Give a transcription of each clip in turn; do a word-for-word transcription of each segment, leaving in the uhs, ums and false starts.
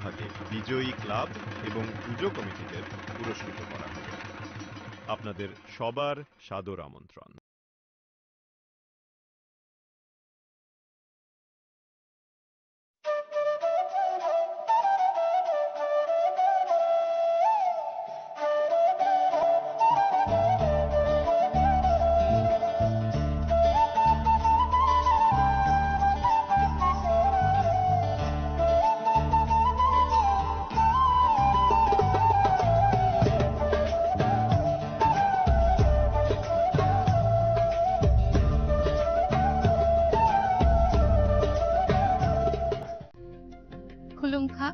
থাকে বিজয়ী ক্লাব এবং পুজো কমিটিদের পুরস্কৃত করা হবে। আপনাদের সবার সাদর আমন্ত্রণ। Khulumkha,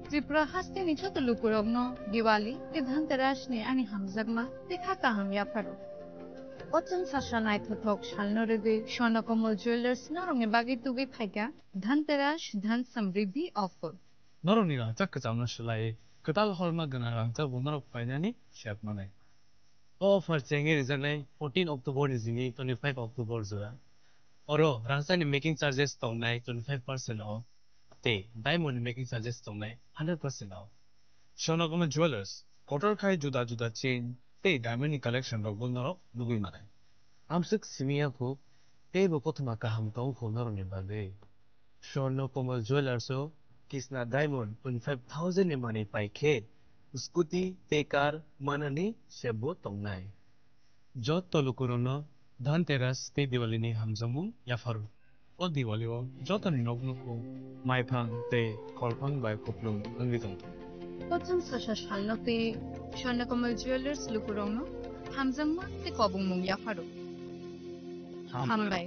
Tripura hasteni joto lukurokno Diwali tei Dhanteras ni ani hamjakma tei kha kaham yapharo. O chwng sasa naithothok salno rwgwi Swarnakomal Jewellers norokni bagwi tubui phaikha Dhanteras Dhan Samriddhi offer. Norokni rangchak kwchamno swlaiwi kwtal horma gwnang rangchak bo norok painani sep manai. O offer chengwi rijaknai fourteen October ni simi twenty-five October jora. Oro rangchakni making charges tongnai twenty-five percent o tei diamond ni making charges tongnai hundred percent o. Swarnakomal Jewellers kotor khai juda juda chain tei diamond ni collection rokbo norok nugwi manai. Amswk simi ya kho, teibo kothoma kaham tong kho norokni bagwi. Swarnakomal Jewellers o Kisna Diamond twenty-five thousand ni manwi pai khe scooty tei car manani sep bo tongnai. Joto lukurokno Dhanteras tei Diwali ni hamjakmung yapharo. O Diwali o jotoni nok nukhung maiphang tei kholphang bai kupulung wngwi tongthung. Kothom sasa salno tei Swarnakomal Jewellers lukurokno hamjakma tei kobongmung yapharo. Hambai.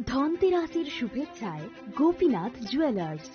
ধনতেরাসের শুভেচ্ছায় গোপীনাথ জুয়েলার্স।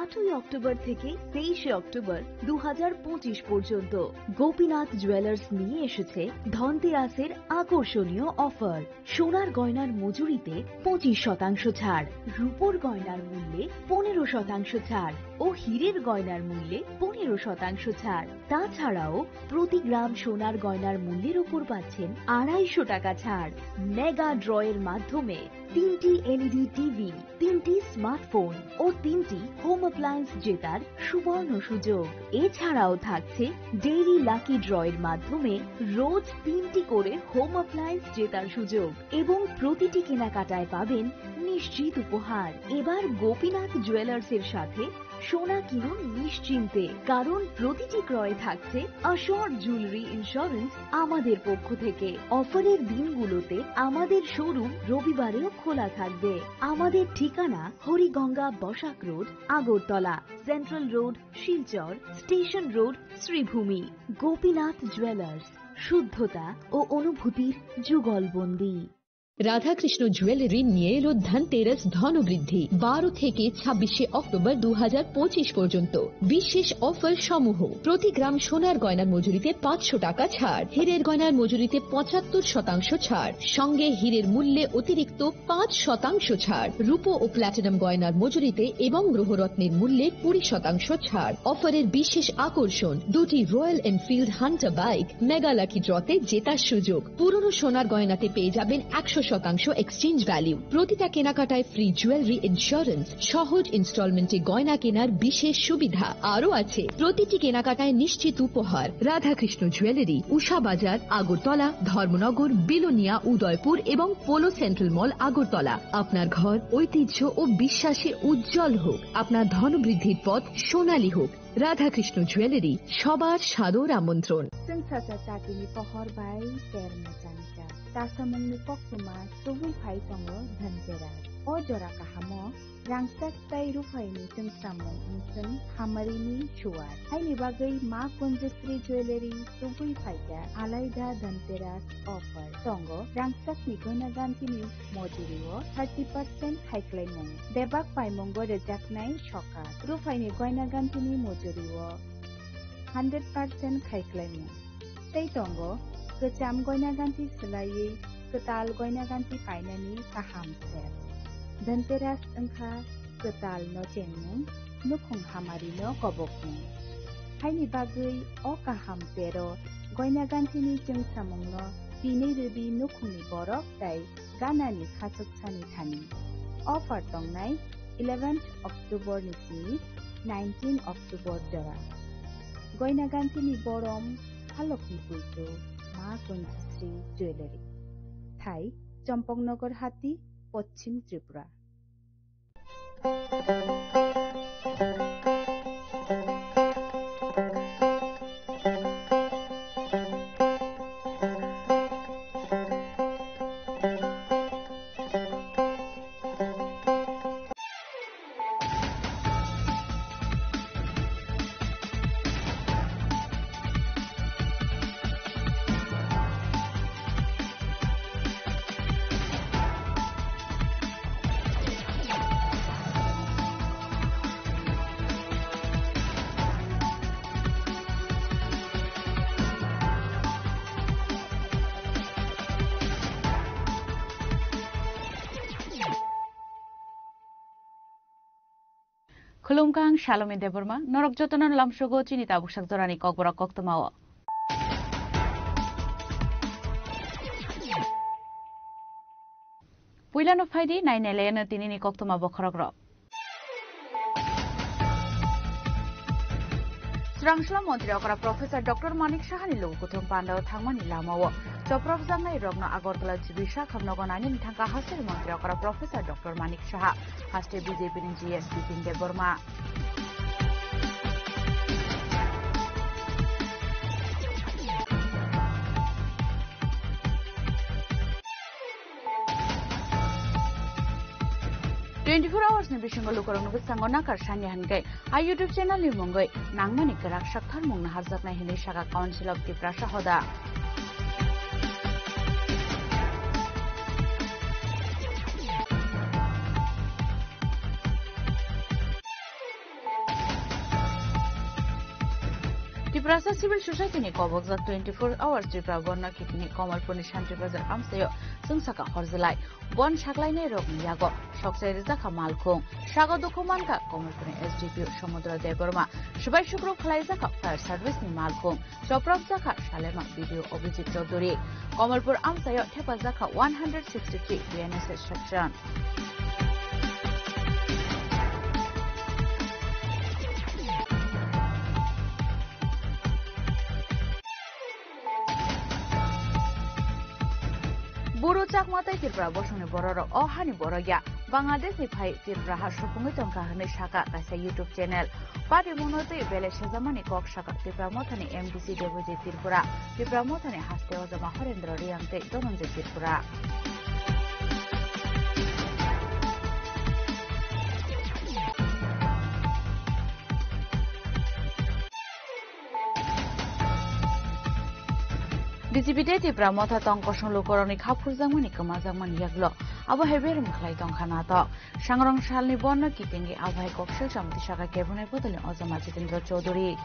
আটই অক্টোবর থেকে তেইশে অক্টোবর দু হাজার পঁচিশ পর্যন্ত গোপীনাথ জুয়েলার্স নিয়ে এসেছে ধনতেরাসের আকর্ষণীয় অফার। সোনার গয়নার মজুরিতে পঁচিশ শতাংশ ছাড়, রূপোর গয়নার মূল্যে পনেরো শতাংশ ছাড় ও হীরের গয়নার মূল্যে পনেরো শতাংশ ছাড়। তাছাড়াও প্রতি গ্রাম সোনার গয়নার মূল্যের ওপর পাচ্ছেন আড়াইশো টাকা ছাড়। মেগা ড্রয়ের মাধ্যমে তিনটি এলইডি টিভি, তিনটি স্মার্টফোন ও তিনটি হোম অ্যাপ্লায়েন্স জেতার সুবর্ণ সুযোগ। এছাড়াও থাকছে ডেইলি লাকি ড্রয়ের মাধ্যমে রোজ তিনটি করে হোম অ্যাপ্লায়েন্স জেতার সুযোগ এবং প্রতিটি কেনাকাটায় পাবেন নিশ্চিত উপহার। এবার গোপীনাথ জুয়েলার্সের সাথে সোনা কিনুন নিশ্চিন্তে, কারণ প্রতিটি ক্রয়ে থাকছে অ্যাশোর জুয়েলারি ইন্স্যুরেন্স আমাদের পক্ষ থেকে। অফারের দিনগুলোতে আমাদের শোরুম রবিবারেও খোলা থাকবে। আমাদের ঠিকানা Hariganga Basak road, Agartala, central road, Silchar, station road, Sreebhumi. Gopinath jewellers, শুদ্ধতা ও অনুভূতির যুগলবন্দী। রাধাকৃষ্ণ জুয়েলারি নিয়ে এলো ধনতেরাস ধনবৃদ্ধি। বারো থেকে ছাব্বিশে অক্টোবর দু হাজার পঁচিশ পর্যন্ত বিশেষ অফার সমূহ: প্রতি গ্রাম সোনার গয়নার মজুরিতে পাঁচশো টাকা ছাড়, হীরের গয়নার মজুরিতে পঁচাত্তর শতাংশ ছাড়, সঙ্গে হীরের মূল্যে অতিরিক্ত পাঁচ শতাংশ ছাড়, রূপো ও প্ল্যাটিনাম গয়নার মজুরিতে এবং গ্রহরত্নের মূল্যে কুড়ি শতাংশ ছাড়। অফারের বিশেষ আকর্ষণ: দুটি royal Enfield Hunter bike mega lucky ড্রতে জেতার সুযোগ। পুরনো সোনার গয়নাতে পেয়ে যাবেন একশো শতাংশ এক্সচেঞ্জ ভ্যালু। প্রতিটা কেনাকাটায় ফ্রি জুয়েলারি ইন্স্যুরেন্স, সহজ ইনস্টলমেন্টে গয়না কেনার বিশেষ সুবিধা। আরও আছে প্রতিটি কেনাকাটায় নিশ্চিত উপহার। রাধাকৃষ্ণ জুয়েলারি, উষা বাজার, আগরতলা, ধর্মনগর, বিলোনিয়া, উদয়পুর এবং পোলো সেন্ট্রাল মল, আগরতলা। আপনার ঘর ঐতিহ্য ও বিশ্বাসে উজ্জ্বল হোক, আপনার ধনবৃদ্ধির পথ সোনালী হোক। রাধাকৃষ্ণ জুয়েলারি, সবার সাদর আমন্ত্রণ। Chwng sasa chatini pohor bai ter mwchangcha. Chasamungni koktwma tubui phai tongo Dhanteras. O jora kahamo rangchak tei ruphaini chwngsamung wngchwng hamarini suar. Haini bagwi Ma Kunjasri Jewellery tubui phaikha alaida Dhanteras offer. Tongo rangchakni goina gantini mojurio thirty percent khaiklaimung. Bebak paimungo rwjaknai sokat. Ruphaini goina gantini mojurio hundred percent khaiklaimung. Tei tongo kwcham goina ganti swlaiwi kwtal goina ganti painani kaham sep. Dhanteras wngkha kwtal nochengmung, nukhung hamarino kobokmung. Haini bagwi o kaham tero goina gantini chwngsamungno tinwi rwdi nukhungni borok tei Janani khachuk sani thani. Offer tongnai eleventh October ni simi nineteen October jora. Goina ganti ni borom, halok ni puitu, Ma Kunjisri Jewellery. Thai, Champaknagar Hati, Poschim Tripura. Khulumkha, ang Salomi Debbarma, norok jotono lamsogo chini tabuk sak jorani kokborok koktwmao. Puilano phaidi nainailayano tinini koktwma bokhorokrok. Swrangsola montri okra Professor Doctor Manik Sahani lugu kuthum pandao thangmani lamao chopropjaknai rokno Agartala G B Sakham nogo nainani thangkha hasteni montri okra Professor Doctor Manik Saha, haste B J P ni G S Bipin Debbarma. Twenty-four hours ni bisingo lukurokni bwskango nakar sanya hinwi a YouTube channel ni mungwi nangmani kwrak saktharmung naharjaknai hinwi sakha Council of Tiprasa hoda. Tiprasa Civil Society ni kobokjak twenty-four hours Tripura Bondh no kitini Kamalpur ni Shanti Bazar amchaio chwngsaka horjlai. Bondh saklainai rokni yago sokchai rijak kha malkhung. Sago dukhu mankha Kamalpur ni S D P O Samudra Debbarma. Swbai sukrub khwlaijak kha fire service ni malkhung. Chopropjak kha Salema B D O Abhijit Chaudhury. Kamalpur amchaio thepajak kha one hundred sixty-three B N S S section. Buru Chakma tei Tripura bosongni bororok o hani borok ya. Bangladesh ni phai Tripura ha supungwi tongkha hwnwi sakha kaisa YouTube channel. Patimungno twi belai sejamani kok sakha Tipra Mothani M D C Debojit Tripura, Tipra Mothani haste ojama Horendra Reang tei Dhananjay Tripura. D G P tei Tipra Motha tong kosong lukurokni kha phurjakmani kwmajakmani yaklo abo hai berem khlai tongkha natok. Sangrong salni Bondh no kitingwi abohai koksil samung tisaka kebunai bodolni ojama Jitendra Chaudhury.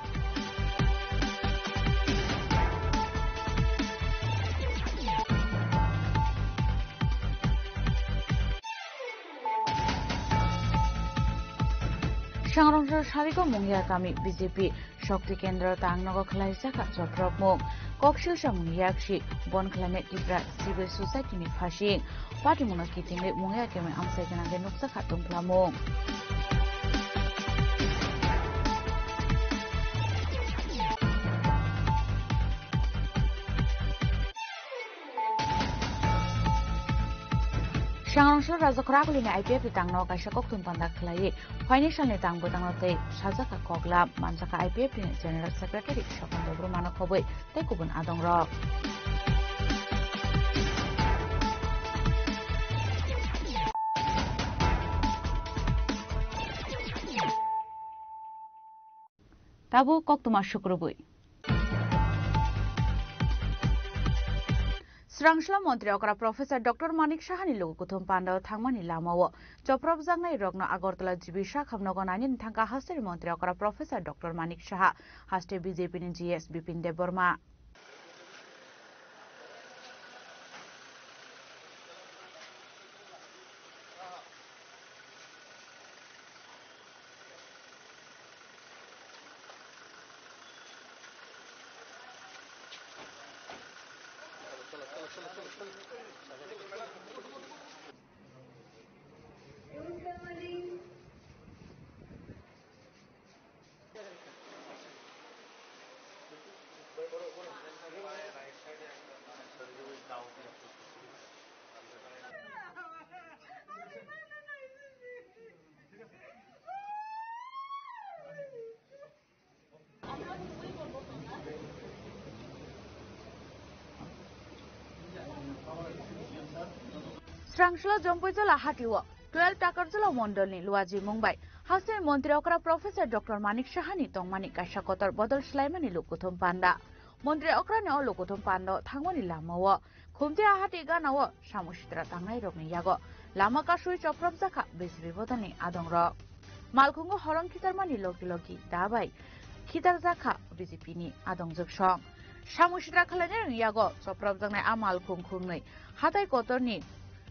Sangrong sal sarigo Mungya kami B J P Shakti Kendra tangnogo khwlaijak kha chopropmung. Koksil samungni yaksi Bondh khwlainai Tipra Civil Society ni phasing. Patimungno kitingwi Mungya kami amchai gwnangwi nukjak kha tongphlamung. Sangrong sal Rajakhor Akulini I P F ni tangno kaisa kokthum panda khwlaiwi phaini salni tang bwtangno tei sajak kha koklam manjak kha I P F ni General Secretary Sokon Debbarmano khobwi tei kubun adongrok. Tabuk koktwma sukrubwi. Swrangsola montri okra Professor Doctor Manik Sahani lugu kuthum pandao thangmani lamao chopropjaknai rokno Agartala G B Sakham nogo nainani thangkha hasteni montri okra Professor Doctor Manik Saha, haste B J P ni G S Bipin Debbarma. Srangshla Jompuijala hatio twelve Takarjala mondolni luaji mungbai haste montri okra Professor Doctor Manik Sahani tongmani kaisa kotor bodol swlaimani lukuthum panda. Montri okrani o lukuthum panda thangmani lamao Khumti ahati ganao samung sitra tangnairokni yago lama kasui chopropjakha B J P bodolni adongrok. Malkhungo horong khitarmani logi logi dabai khitarjakha B J P ni adongjwksong. Samung sitra khwlainairokni yago chopropjaknai a malkhung khungnwi hatai kotorni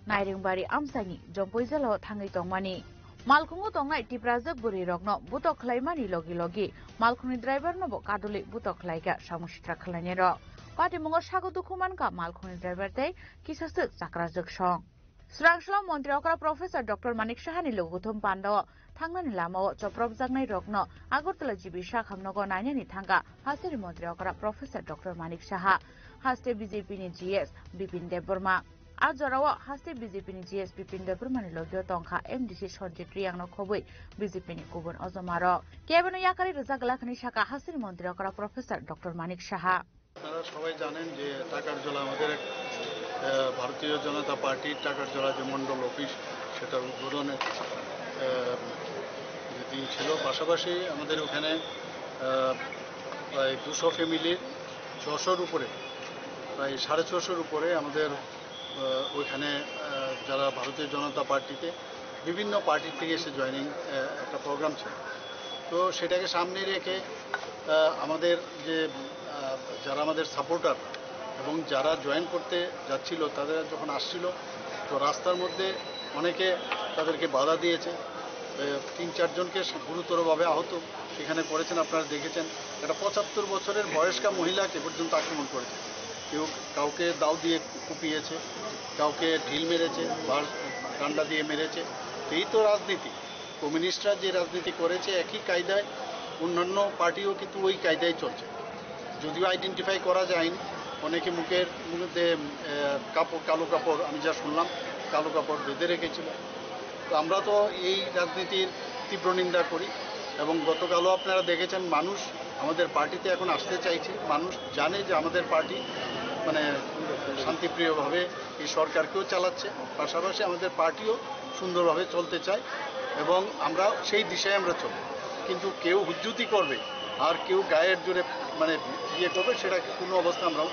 Nairengbari amchaini Jompuijalao thangwi tongmani. Malkhungo tongnai Tiprajwk bwrwirokno butok khlaimani logi logi malkhungni drivernobo kadulwi butok khlaikha samung sitra khwlainairok. Patimungo sago dukhu mankha malkhungni driver tei kisaswk chakrajwksong. Srangshla montri okra Professor Doctor Manik Sahani lukuthum pandao thangnani lamao chopropjaknairokno Agartala G B sakham nogo nainani thangkha hasteni montri okra Professor Doctor Manik Saha, haste B J P ni G S Bipin Debbarma. A jorao haste B J P ni G S Bipin Debbarmani logio tongkha M D C Sanjit Riyangno khobwi B J P ni kubun ojomarok. Kebeno yakari rwjak glakhani saka hasteni montri okra Professor Doctor Manik Saha. আপনারা সবাই জানেন যে টাকার জলা আমাদের এক, আহ, ভারতীয় জনতা পার্টির টাকার জলা যে মণ্ডল অফিস, সেটার উদ্বোধনের, আহ, যে দিন ছিল। পাশাপাশি আমাদের ওখানে, আহ, প্রায় দুশো ফ্যামিলির ছশোর উপরে, প্রায় সাড়ে ছশোর উপরে আমাদের, আহ, ওইখানে, আহ, যারা ভারতীয় জনতা পার্টিতে বিভিন্ন পার্টি থেকে এসে জয়েনিং, আহ, একটা প্রোগ্রাম ছিল। তো সেটাকে সামনে রেখে, আহ, আমাদের যে, আহ, যারা আমাদের সাপোর্টার এবং যারা জয়েন করতে যাচ্ছিল, তাদের যখন আসছিল, তো রাস্তার মধ্যে অনেকে তাদেরকে বাধা দিয়েছে। আহ, তিন চারজনকে গুরুতরভাবে আহত সেখানে করেছেন, আপনারা দেখেছেন। একটা পঁচাত্তর বছরের বয়স্কা মহিলাকে পর্যন্ত আক্রমণ করেছে। কেউ কাউকে দাও দিয়ে কুপিয়েছে, কাউকে ঢিল মেরেছে, বাঁশ, ডান্ডা দিয়ে মেরেছে। এই তো রাজনীতি। কমিউনিস্টরা যে রাজনীতি করেছে, একই কায়দায় অন্যান্য পার্টিও কিন্তু ওই কায়দায় চলছে। যদিও আইডেন্টিফাই করা যায়নি, অনেকে মুখের মধ্যে, আহ, কাপড়, কালো কাপড়, আমি যা শুনলাম, কালো কাপড় বেঁধে রেখেছিল। তো আমরা তো এই রাজনীতির তীব্র নিন্দা করি এবং গতকালও আপনারা দেখেছেন, মানুষ আমাদের পার্টিতে এখন আসতে চাইছে। মানুষ জানে যে আমাদের পার্টি, মানে, শান্তিপ্রিয়ভাবে এই সরকারকেও চালাচ্ছে, পাশাপাশি আমাদের পার্টিও সুন্দরভাবে চলতে চায় এবং আমরা সেই দিশায় আমরা চলি। কিন্তু কেউ হুজ্জুতি করবে আর কেউ গায়ের জোরে, মানে, ইয়ে করবে, সেটা কোনো অবস্থা আমরা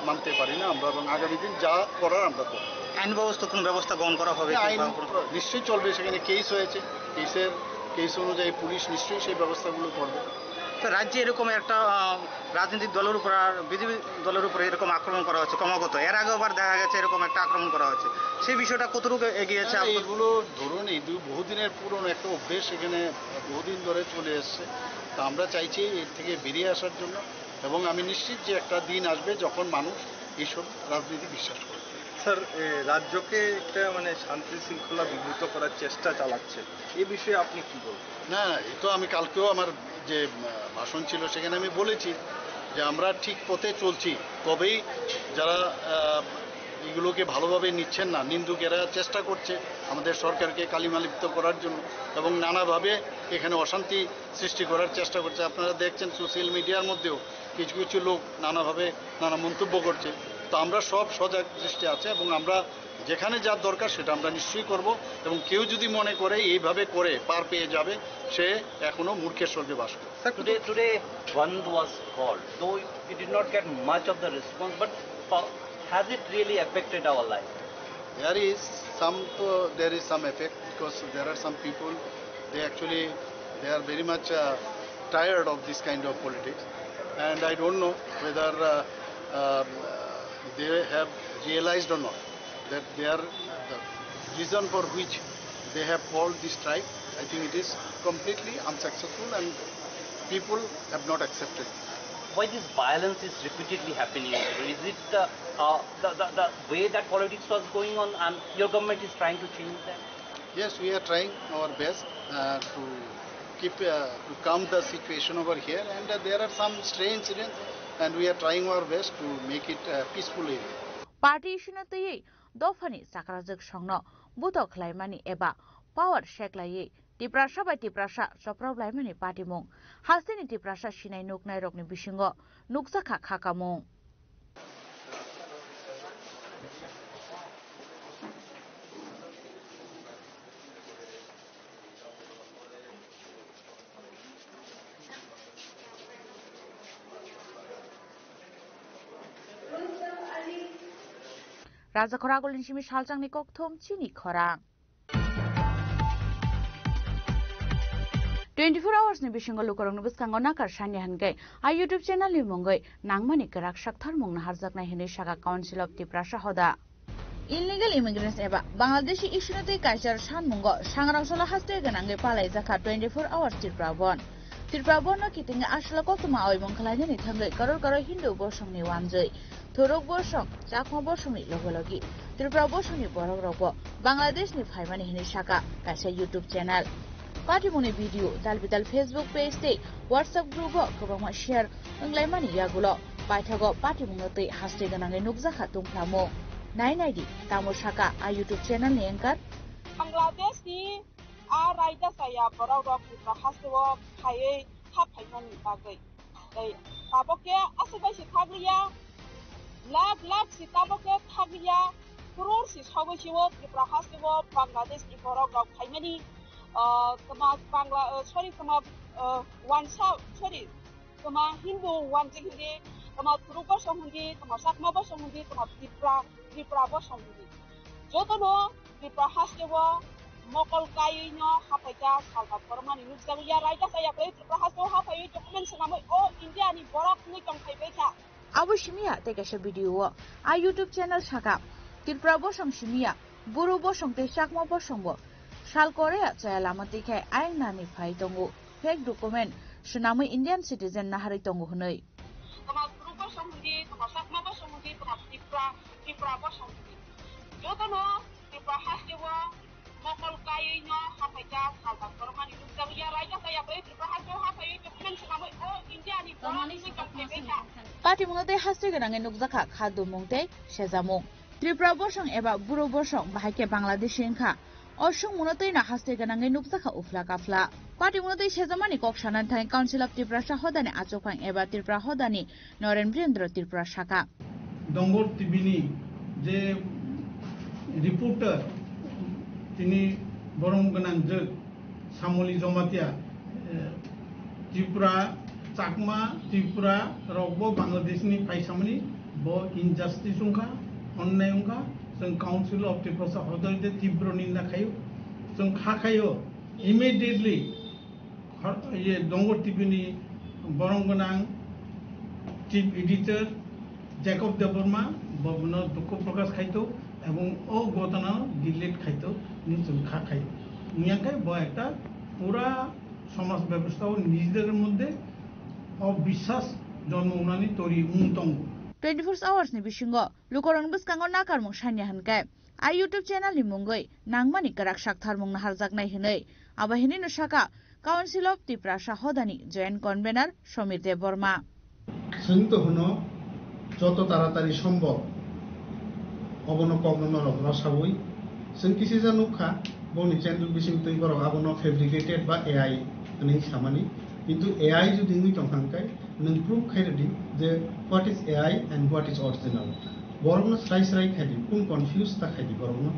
মানতে পারি না আমরা, এবং আগামী দিন যা করার আমরা করব। আইন ব্যবস্থা, কোনো ব্যবস্থা গ্রহণ করা হবে কি? আইন বা কোনো নিশ্চয়ই চলবে, সেখানে কেস হয়েছে, কেসের, কেস অনুযায়ী পুলিশ নিশ্চয়ই সেই ব্যবস্থাগুলো করবে। তো রাজ্যে এরকম একটা, আহ, রাজনৈতিক দলের উপর আর বিজেপি দলের উপরে এরকম আক্রমণ করা হচ্ছে ক্রমাগত, এর আগেও আবার দেখা গেছে এরকম একটা আক্রমণ করা হচ্ছে, সেই বিষয়টা কতটুকু এগিয়েছে? হ্যাঁ, আপনার এগুলো ধরুন, এই দু-, বহুদিনের পুরনো একটা অভ্যেস, এখানে বহুদিন ধরে চলে এসছে। তা আমরা চাইছি এর থেকে বেরিয়ে আসার জন্য, এবং আমি নিশ্চিত যে একটা দিন আসবে যখন মানুষ এইসব রাজনীতি বিশ্বাস করবে। স্যার, এ, রাজ্যকে একটা, মানে, শান্তি শৃঙ্খলা বিঘ্নিত করার চেষ্টা চালাচ্ছে, এ বিষয়ে আপনি কি বলবেন? না, এ তো আমি কালকেও আমার যে, আহ, ভাষণ ছিল, সেখানে আমি বলেছি যে আমরা ঠিক পথে চলছি। তবেই যারা, আহ, এগুলোকে ভালোভাবে নিচ্ছেন না, নিন্দুকেরা চেষ্টা করছে আমাদের সরকারকে কালিমালিপ্ত করার জন্য এবং নানাভাবে এখানে অশান্তি সৃষ্টি করার চেষ্টা করছে। আপনারা দেখছেন সোশ্যাল মিডিয়ার মধ্যেও কিছু কিছু লোক নানাভাবে নানা মন্তব্য করছে। তো আমরা সব সজাগ দৃষ্টি আছে এবং আমরা যেখানে যার দরকার সেটা আমরা নিশ্চয়ই করব, এবং কেউ যদি মনে করে এইভাবে করে পার পেয়ে যাবে, সে এখনো মূর্খের স্বর্গে বাস করে। Sir, today, today bandh was called, though it did not get much of the response, but for, has it really affected our life? There is some, uh, there is some effect because there are some people, they actually, they are very much, uh, tired of this kind of politics, and I don't know whether, uh, um, they have realized or not that they are, the reason for which they have called this strike, I think it is completely unsuccessful and people have not accepted. Why this violence is repeatedly happening? Is it the, uh, the, the, the way that politics was going on and your government is trying to change that? Yes, we are trying our best uh, to keep uh, to calm the situation over here, and uh, there are some stray incidents, and we are trying our best to make it uh, peaceful area. Party issue no twiwi dophani chakrajwk songno buthok khlaimani eba power seklaiwi Tiprasa bai Tiprasa choprok laimani patimung, hasteni Tiprasa sinai nuknairokni bisingo nukjakha khakamung. Raja khorang agulni simi salchangni kokthum chini khorang. Twenty four hours ni bisingo lukurokni bwskango nakar sanya hinkhe a YouTube channel ni mungwi nangmani kwrak saktharmung naharjaknai hinwi saka Council of Tiprasa Hoda. Illegal immigrants eba Bangladeshi issue no twi kaisar sanmungo sangrang solo haste gwnangwi palaijakha twenty four hours Tripura Bandh. Tripura Bandh no kitingwi aswla koktwma oimung khlainani thangwi koror koror Hindu bosongni wanjwi Thuruk bosong, Chakma bosongni loge logi Tripura bosongni borok rokbo Bangladesh ni phaimani hinwi saka kaisa YouTube channel. Patimungni video dal bidal Facebook page tei WhatsApp group o kwbangma share wnglaimani yagulo paithago patimungno twi haste gwnangwi nukjakha tungphlamung. Nai naidi tamo saka a YouTube channel ni anchor. Bangladesh ni a raida chaya borok rok Tripura haste o phaiwi ha phaimani bagwi. Tei tabok khe aswk bai se thakliya, lakh lakh se tabok khe thakliya, crore se sogwi se o Tripura haste o Bangladesh ni borok rok phaimani, ah, tma Bangla, ah, sorry, tma, ah, wansa, sorry, tma Hindu wanjik hindi, tma Thuruk bosong hindi, tma Chakma bosong hindi, tma Tripura, Tripura bosong hindi. Jotono Tripura haste o mokol kaiwi no haphaikha salbat bormani nukjakya raida chaya kwrwi Tripura haste o haphaiwi document swnamwi o India ni borok wngwi tongphaibaikha. Abo simiya tei kaisa video o a YouTube channel saka Tripura bosong simiya, Buru bosong tei Chakma bosong bo sal Korea chaya lama twikhai ayang nani phai tongo. Fake document swnamwi Indian citizen naharwi tongo hwnwi. Tama Bru bosong hindi, tama Chakma bosong hindi, tama Tripura, Tripura bosong hindi. Jotono Tripura haste o mokol kaiwi no haphaikha salbat bormani nukjakya raida chaya kwrwi Tripura haste o haphaiwi document swnamwi o India ni borok wngwi tongphaibaikha. Patimungno tei haste gwnangwi nukjakha khadumung tei sejamung. Tripura bosong eba Bru bosong bahai khe Bangladeshi wngkha. O songmungno twi no haste gwnangwi nukjakha uphla kaphla. Patimungno twi sejamani kok sanani thani Council of Tiprasa Hodani achukphang eba Tripura Hodani Noren Birendra Tripura saka. Dongor T V ni je reporter, tini borom gwnang jwk Samoli Jomatia, eh, Tripura, Chakma, Tripura rokbo Bangladesh ni phaisamani bo injustice wngkha, onnai wngkha. Chwng Council of Tiprasa Hodai de tibro ninda khaio. Chwng kha khaio immediately, hor-, ye, Dongor T V ni borom gwnang chief editor Jacob Debbarma bono dukhu prokash khaito ebong o ghotona delete khaito ni chwng kha khaio. Wngya khe bo ekta pura somaj bebostha o nijeder moddhe obiswas jonmo wngnani tori wng tongo. Twenty four hours ni bisingo lukurokni bwskango nakarmung sanya hwnkhe a YouTube channel ni mungwi nangmani kwrak saktharmung naharjaknai hwnwi abo hinwi no saka Council of Tiprasa Hodani Joint Convener Somir Debbarma. Chwng to hwno joto taratari sombhob obono kokno norok rwsawi chwng kisisa nukha, boni channel bising twi borok abono fabricated ba A I hwnwi samani. Kintu A I jodi wngwi tongkha hwnkhe nwng proof khai rwdi je what is A I and what is original. Borokno srai srai khaidi, kun confuse ta khaidi borokno.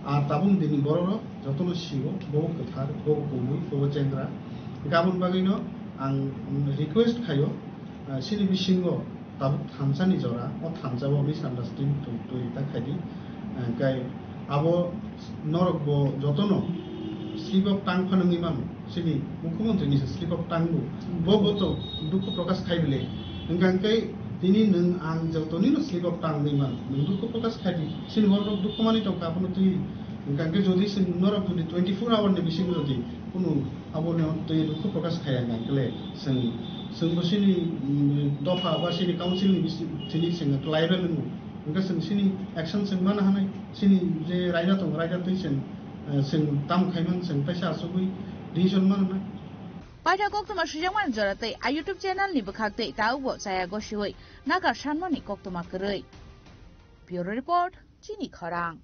Ar tabuk dini borok jotono sio, bo kwthar, bo kubui, bo chengra. Gabon bagwino ang request khaio, ah, sini bisingo tabuk thansa ni jora, o thansa bo misunderstanding twi, twi ta khaidi. Ah, kai abo norok bo jotono slip of tongue phano wngwi mano. Sini mukhyamantri ni slip of tongue bo, bo bo to dukhu prokash khai bile. Hwnkha hwnkhe tini nwng ang joto nino slip of tongue wngwi mano. Nwng dukhu prokash khai di. Sini borok dukhu manwi tongkha abono twi. Hwnkha hwnkhe jodi se norok jodi twenty four hour ni bisingo jodi kunu abono twi dukhu prokash khaiya hwnkha hwnkhe le chwng, chwng bo sini, mm, dopha ba sini council ni bisi-, sini chwng liable wngo. Hwnkhe chwng sini action chwng mano hanai. Sini je raida tongo, raida twi chwng Chwng tam khaimang, chwng paisa achugwi decision manna. Paitha koktwma swijakmani jora tei a YouTube channel ni bwkhak tei tabukbo chaya gosiwi nagar sanmani koktwma kwrwi. Bureau Report, Chini Khorang.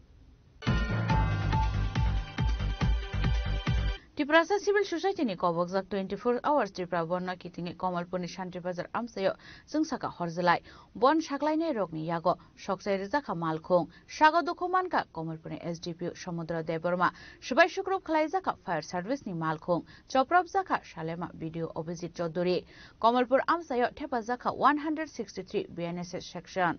Tiprasa Civil Society ni kobokjak twenty-four Hours Tripura Bonno kitingwi Kamalpurni Shanti Bazar amchaio chwngsaka horjwlai bon saklainai rokni yago soksai rwjakha malkhung. Sago dukhu mankha Kamalpurni S D P O Samudra Debbarma, swbai sukrup khlaijakha fire service ni malkhung, choprobjakha salema B D O Abhijit Chaudhary. Kamalpur amchaio thepajakha one hundred sixty-three B N S S section.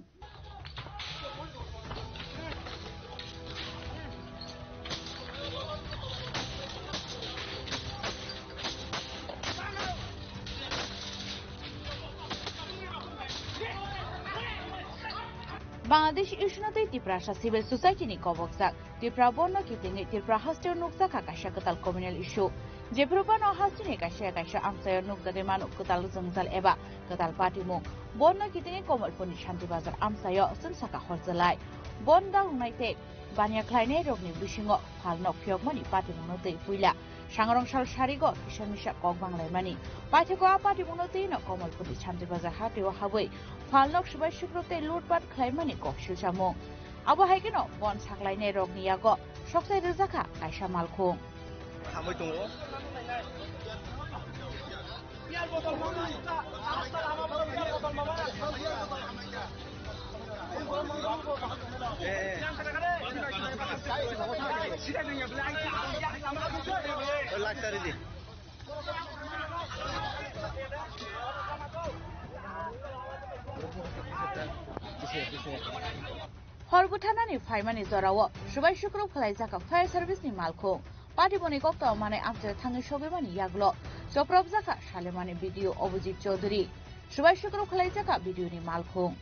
Bangladesh issue no twi Tiprasa Civil Society ni kobokjak Tripura Bonno kitingwi Tripura hasteo nukjakha kaisa kwtal communal issue. Jephuru phano hasteni kaisa kaisa amchaio nukjagwi mano kwtal jwngjal eba kwtal patimung. Bonno kitingwi Kamalpurni Shanti Bazar amchaio chwngsaka horjwlai. Bon daungnai tei baniya khlainai rokni bisingo phalnok phiyokmani patimungno twi puila sangrong sal sarigo kisa misa kok banglaimani. Paithakgo a patimungno twino Kamalpurni Shanti Bazar hatio habwi phalnok swbai sukrup tei lutpat khlaimani kok silsamung. Abo hai kheno bon saklainai rokni yago soksai rwjakha kaisa malkhung. Hamwi tongo. Hor butharnani phaimani jorao swbai sukrup khlaijak fire service ni malkhung. Patimungni koktwma manwi amchaio thangwi sogwimani yagulo chopropjak salemani B D O Abhijit Chaudhary. Swbai sukrup khlaijak B D O ni malkhung.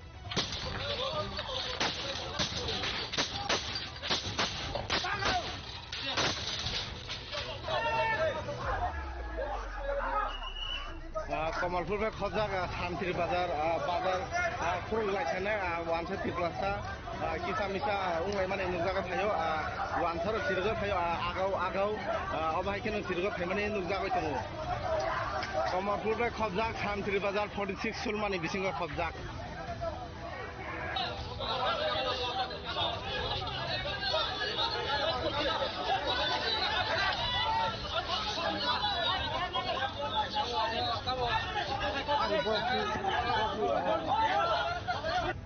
Ah, Kamalpur bai khobjak, ah, Santri Bazar, ah, bazar, ah, khurung laisana, ah, wansa Tiprasa, ah, kisa misa wnglaimani nukjagwi phaio, ah, wansarok chirigo phaio, ah, agau, agau, ah, obo hai kheno chirigo phaimani nukjagwi tongo. Kamalpur bai khobjak, Santri Bazar forty six sulmani bisingo khobjak.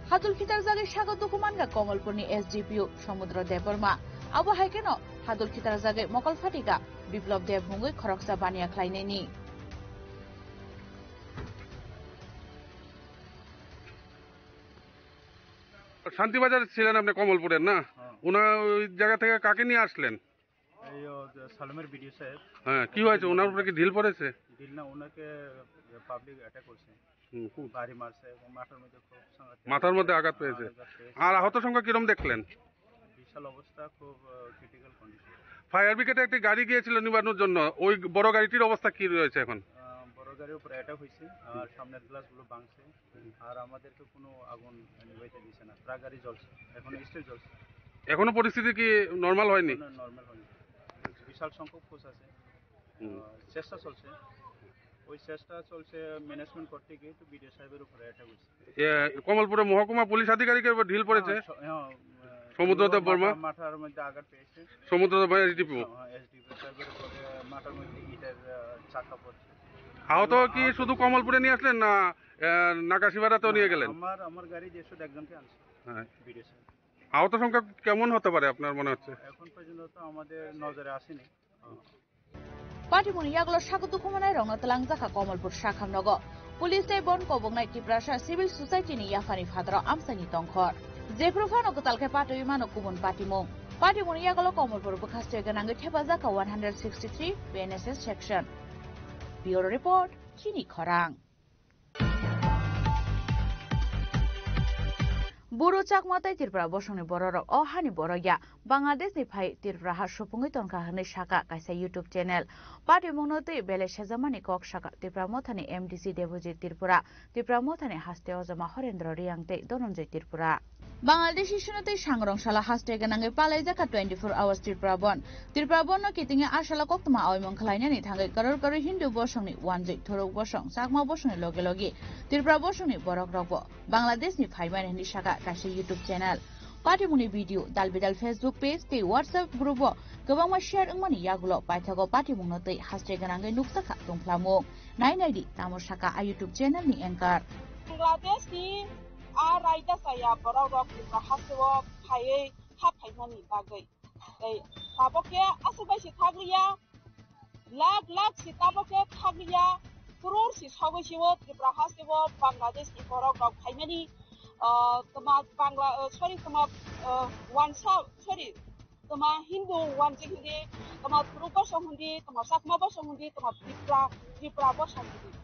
Hadul khitarjagwi sago dukhu mankha Kamalpurni S D P O Samudra Debbarma. Abo hai kheno hadul khitarjagwi mokol phatika Biplab Deb mungwi khoroksa baniya khlainaini. Shantibazar ছিলেন আপনি কমলপুরের, না? হ্যাঁ। ওনার ওই জায়গা থেকে কাকে নিয়ে আসলেন? এই ও যে সালেমের বিডিও সাহেব। হ্যাঁ, কি হয়েছে? ওনার উপরে কি ঢিল পড়েছে? ঢিল না, ওনাকে পাবলিক অ্যাটাক করছে। হুম, খুব। বাড়ি মারছে এবং মাথার মধ্যে খুব সাংঘাতিক মাথার মধ্যে আঘাত পেয়েছে। আঘাত পেয়েছে। আর আহত সংখ্যা কিরম দেখলেন? বিশাল অবস্থা, খুব, আহ, ক্রিটিক্যাল কন্ডিশন। ফায়ার ব্রিগেডে একটি গাড়ি গিয়েছিল নিবানোর জন্য, ওই বড় গাড়িটির অবস্থা কি রয়েছে এখন? আহ, বড় গাড়ির উপরে অ্যাটাক হয়েছে, আর সামনের গ্লাসগুলো ভাঙছে, আর আমাদেরকে কোনো আগুন নিভাইতে দিছে না, ট্রাক গাড়ি জ্বলছে, এখন স্টিল জ্বলছে। এখনো পরিস্থিতি কি নরমাল হয়নি? এখনো নরমাল হয়নি, বিশাল সংখ্যক ফোর্স আছে। হুম। আহ, চেষ্টা চলছে। ওই চেষ্টা চলছে ম্যানেজমেন্ট করতে গিয়ে তো বিডিও সাহেবের উপরে অ্যাটাক হয়েছে। এ, কমলপুরে মহকুমা পুলিশ আধিকারিকের উপর ঢিল পড়েছে? হ্যাঁ, স-, হ্যাঁ, সমুদ্র দেব বর্মা? মাথা-, মাথার মধ্যে আঘাত পেয়েছে। সমুদ্র দেব বর্মা, এসডিপিও। হ্যাঁ, এসডিপিও সাহেবের উপরে মাথার মধ্যে ইটের, আহ, চাকা পড়ছে। আহত কি শুধু কমলপুরে নিয়ে আসলেন না, আহ, নাকাশিপাড়াতেও নিয়ে না, গেলেন? আমার, আমার গাড়ি দিয়ে শুধু একজনকে আনছে। হ্যাঁ। বিডিও সাহেব। আহত সংখ্যা কেমন হতে পারে আপনার মনে হচ্ছে? এখন পর্যন্ত তো আমাদের নজরে আসেনি। Patimungni yagulo sago dukhumanai rokno twlangjakha Kamalpur sakham nogo. Police tei bon koboknai Tiprasa Civil Society ni yaphani phataro amchaini tongkhor. Jephuru phano kwtal khe patwi mano kubun patimung. Patimungni yagulo Kamalpur bwkhastwi gwnangwi thepajakha one hundred sixty-three B N S S section. Bureau Report, Chini Khorang. Buru Chakma tei Tripura bosongni bororok o hani borok ya. Bangladesh ni phai Tripura ha supungwi tongkha hwnwi sakha kaisa YouTube channel. Patimungno twi belai sejamani kok sakha Tipra Mothani M D C Debojit Tripura, Tipra Mothani haste ojama Horendra Riang tei Dhananjay Tripura. Bangladesh issue no tei sangrong sala haste gwnangwi palaijakha twenty-four hours Tripura Bandh. Tripura Bandh no kitingwi a sala koktwma aoimung khlainani thangwi karor karwi Hindu bosongni wanjwi thuruk bosong, Chakma bosongni loge loge Tripura bosongni borok rokbo Bangladesh ni phaimani hwnwi sakha kaisa YouTube channel. Patimungni video, dal bidal Facebook page tei WhatsApp group o kwbangma share wngmani yagulo paithago patimungno tei haste gwnangwi nukjakha tongphlamung. Nai naidi tamo sakha a YouTube channel ni anchor. Bangladesh ni a raida chaya borok rok Tripura haste o phaiwi ha phaimani bagwi. Tei tabok khe aswk bai se thakliya, lakh lakh se tabok khe thakliya, crore se sogwi se o Tripura haste o Bangladesh ni borok rok phaimani, ah, tma Bangla, ah, sorry, tma, ah, wansa, sorry, tma Hindu wanjwi hindi, tma Thuruk bosong hindi, tma Chakma bosong hindi, tma Tripura, Tripura bosong hindi.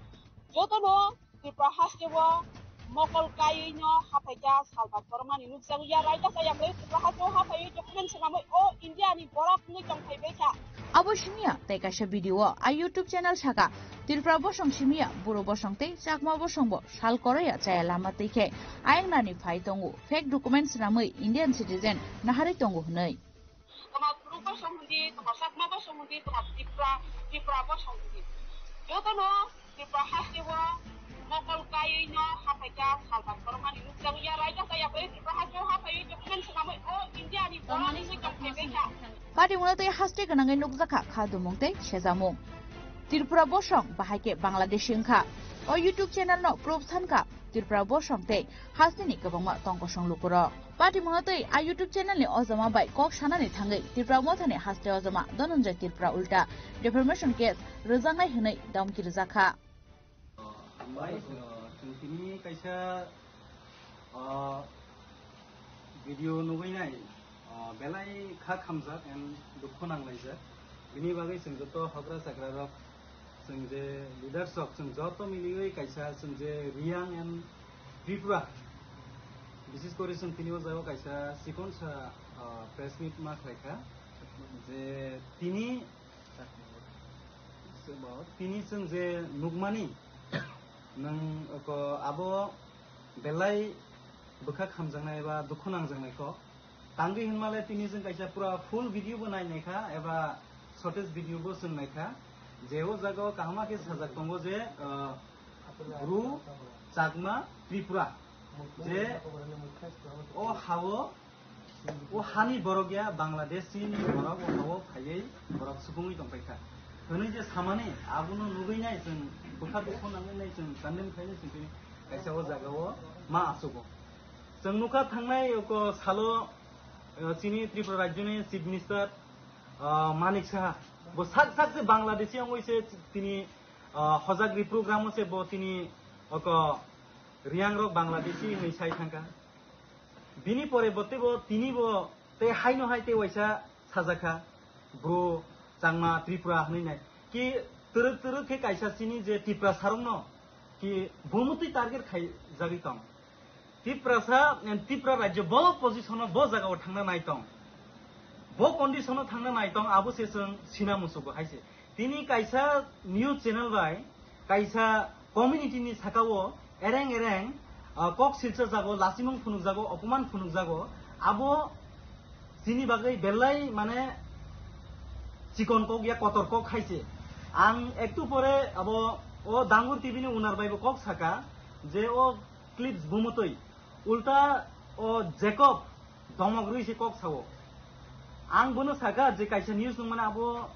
Jotono Tripura haste o mokol kaiwi no haphaikha salbat bormani nukjago ya raida chaya bai Tripura haste o haphaiwi document swnamwi o India ni borok wngwi tongphai baikha. Abo simiya tei kaisa video o a YouTube channel sakha Tripura bosong simiya buro bosong tei Chakma bosong bo sal koroya chaya lama twi khe ayang nani phai tongo fake document swnamwi Indian citizen naharwi tongo hwnwi. Toma Thuruk bosong hindi, toma Chakma bosong hindi, toma Tripura, Tripura bosong hindi. Jotono Tripura haste o mokol kaiwi no haphaikha salbat bormani nukjago ya raida chaya bai Tripura haste o haphaiwi document swnamwi o India ni borok wngwi tongphai baikha. Patimungno tei haste gwnangwi nukjakha kha dumung tei sejamung. Tripura bosong bahai khe Bangladeshi wngkha. O YouTube channel no proof sankha Tripura bosong tei hasteni kwbangma tongkosong lukurok. Patimungno tei a YouTube channel ni ojama bai kok sanani thangwi Tripura Mothani haste ojama Dhananjay Tripura ulta defamation case rwjaknai hwnwi damki rwjakha. Hambai, uh, chwng tini kaisa, uh, video nugwi nai, uh, belai kha khamjak and dukhu nanglaijak. Bini bagwi chwng joto hogra chagra rok, chwng je leaders rok, chwng joto miliwi kaisa chwng je Reang and Tripura, bises kori chwng tini o jaga kaisa chikon sa, uh, press meet ma khlai kha je tini Sebo, tini chwng je nukmani, nwng ko abo belai bwkha khamjaknai eba dukhu nangjaknai kok. Tangwi hinmale tini chwng kaisa pura full video bo nai naikha eba shortest video bo chwng naikha. Je o jaga o kaham khe sajak tongo je, ah, Bru, Chakma, Tripura. Je o ha o O hani borok ya Bangladesh ni borok o hao phaiwi borok supungwi tongpai kha. Hwnwi je samani abono nugwi nai chwng bwkha dukhu nangwi nai chwng condemn khainai chwng tini kaisa o jaga o ma achugo. Chwng nukha thangnai oko salo, eh, chini Tripura rajyoni Chief Minister, ah, Manik Saha bo sak sak se Bangladeshi wngwi se tini, ah, hojagri program o se bo tini oko Reang rok Bangladeshi hinwi sai thangkha. Bini pore bo teibo tini bo tei haino hai tei waisa sajakha, Bru, Changma, Tripura hwnwi nai. Ki twrwk twrwk khe kaisa chini je Tiprasa rokno ki bumutwi target khaijagwi tong. Tiprasa, Tripura rajyo bo position o bo jaga o thangna nai tong. Bo condition o thangna nai tong, abo se chwng sina musugo hai se. Tini kaisa news channel bai kaisa community ni saka o ereng ereng, ah, kok silsa jago, lasimung phunuk jago, opoman phunuk jago, abo chini bagwi belai mane chikon kok ya kotor kok hai se. Ang ektu pore abo o Dangur T V ni owner bai bo kok saka je o clips bumutwi. Ulta o Jacob domok rwi se kok sao. Ang bono saka je kaisa news nung mane abo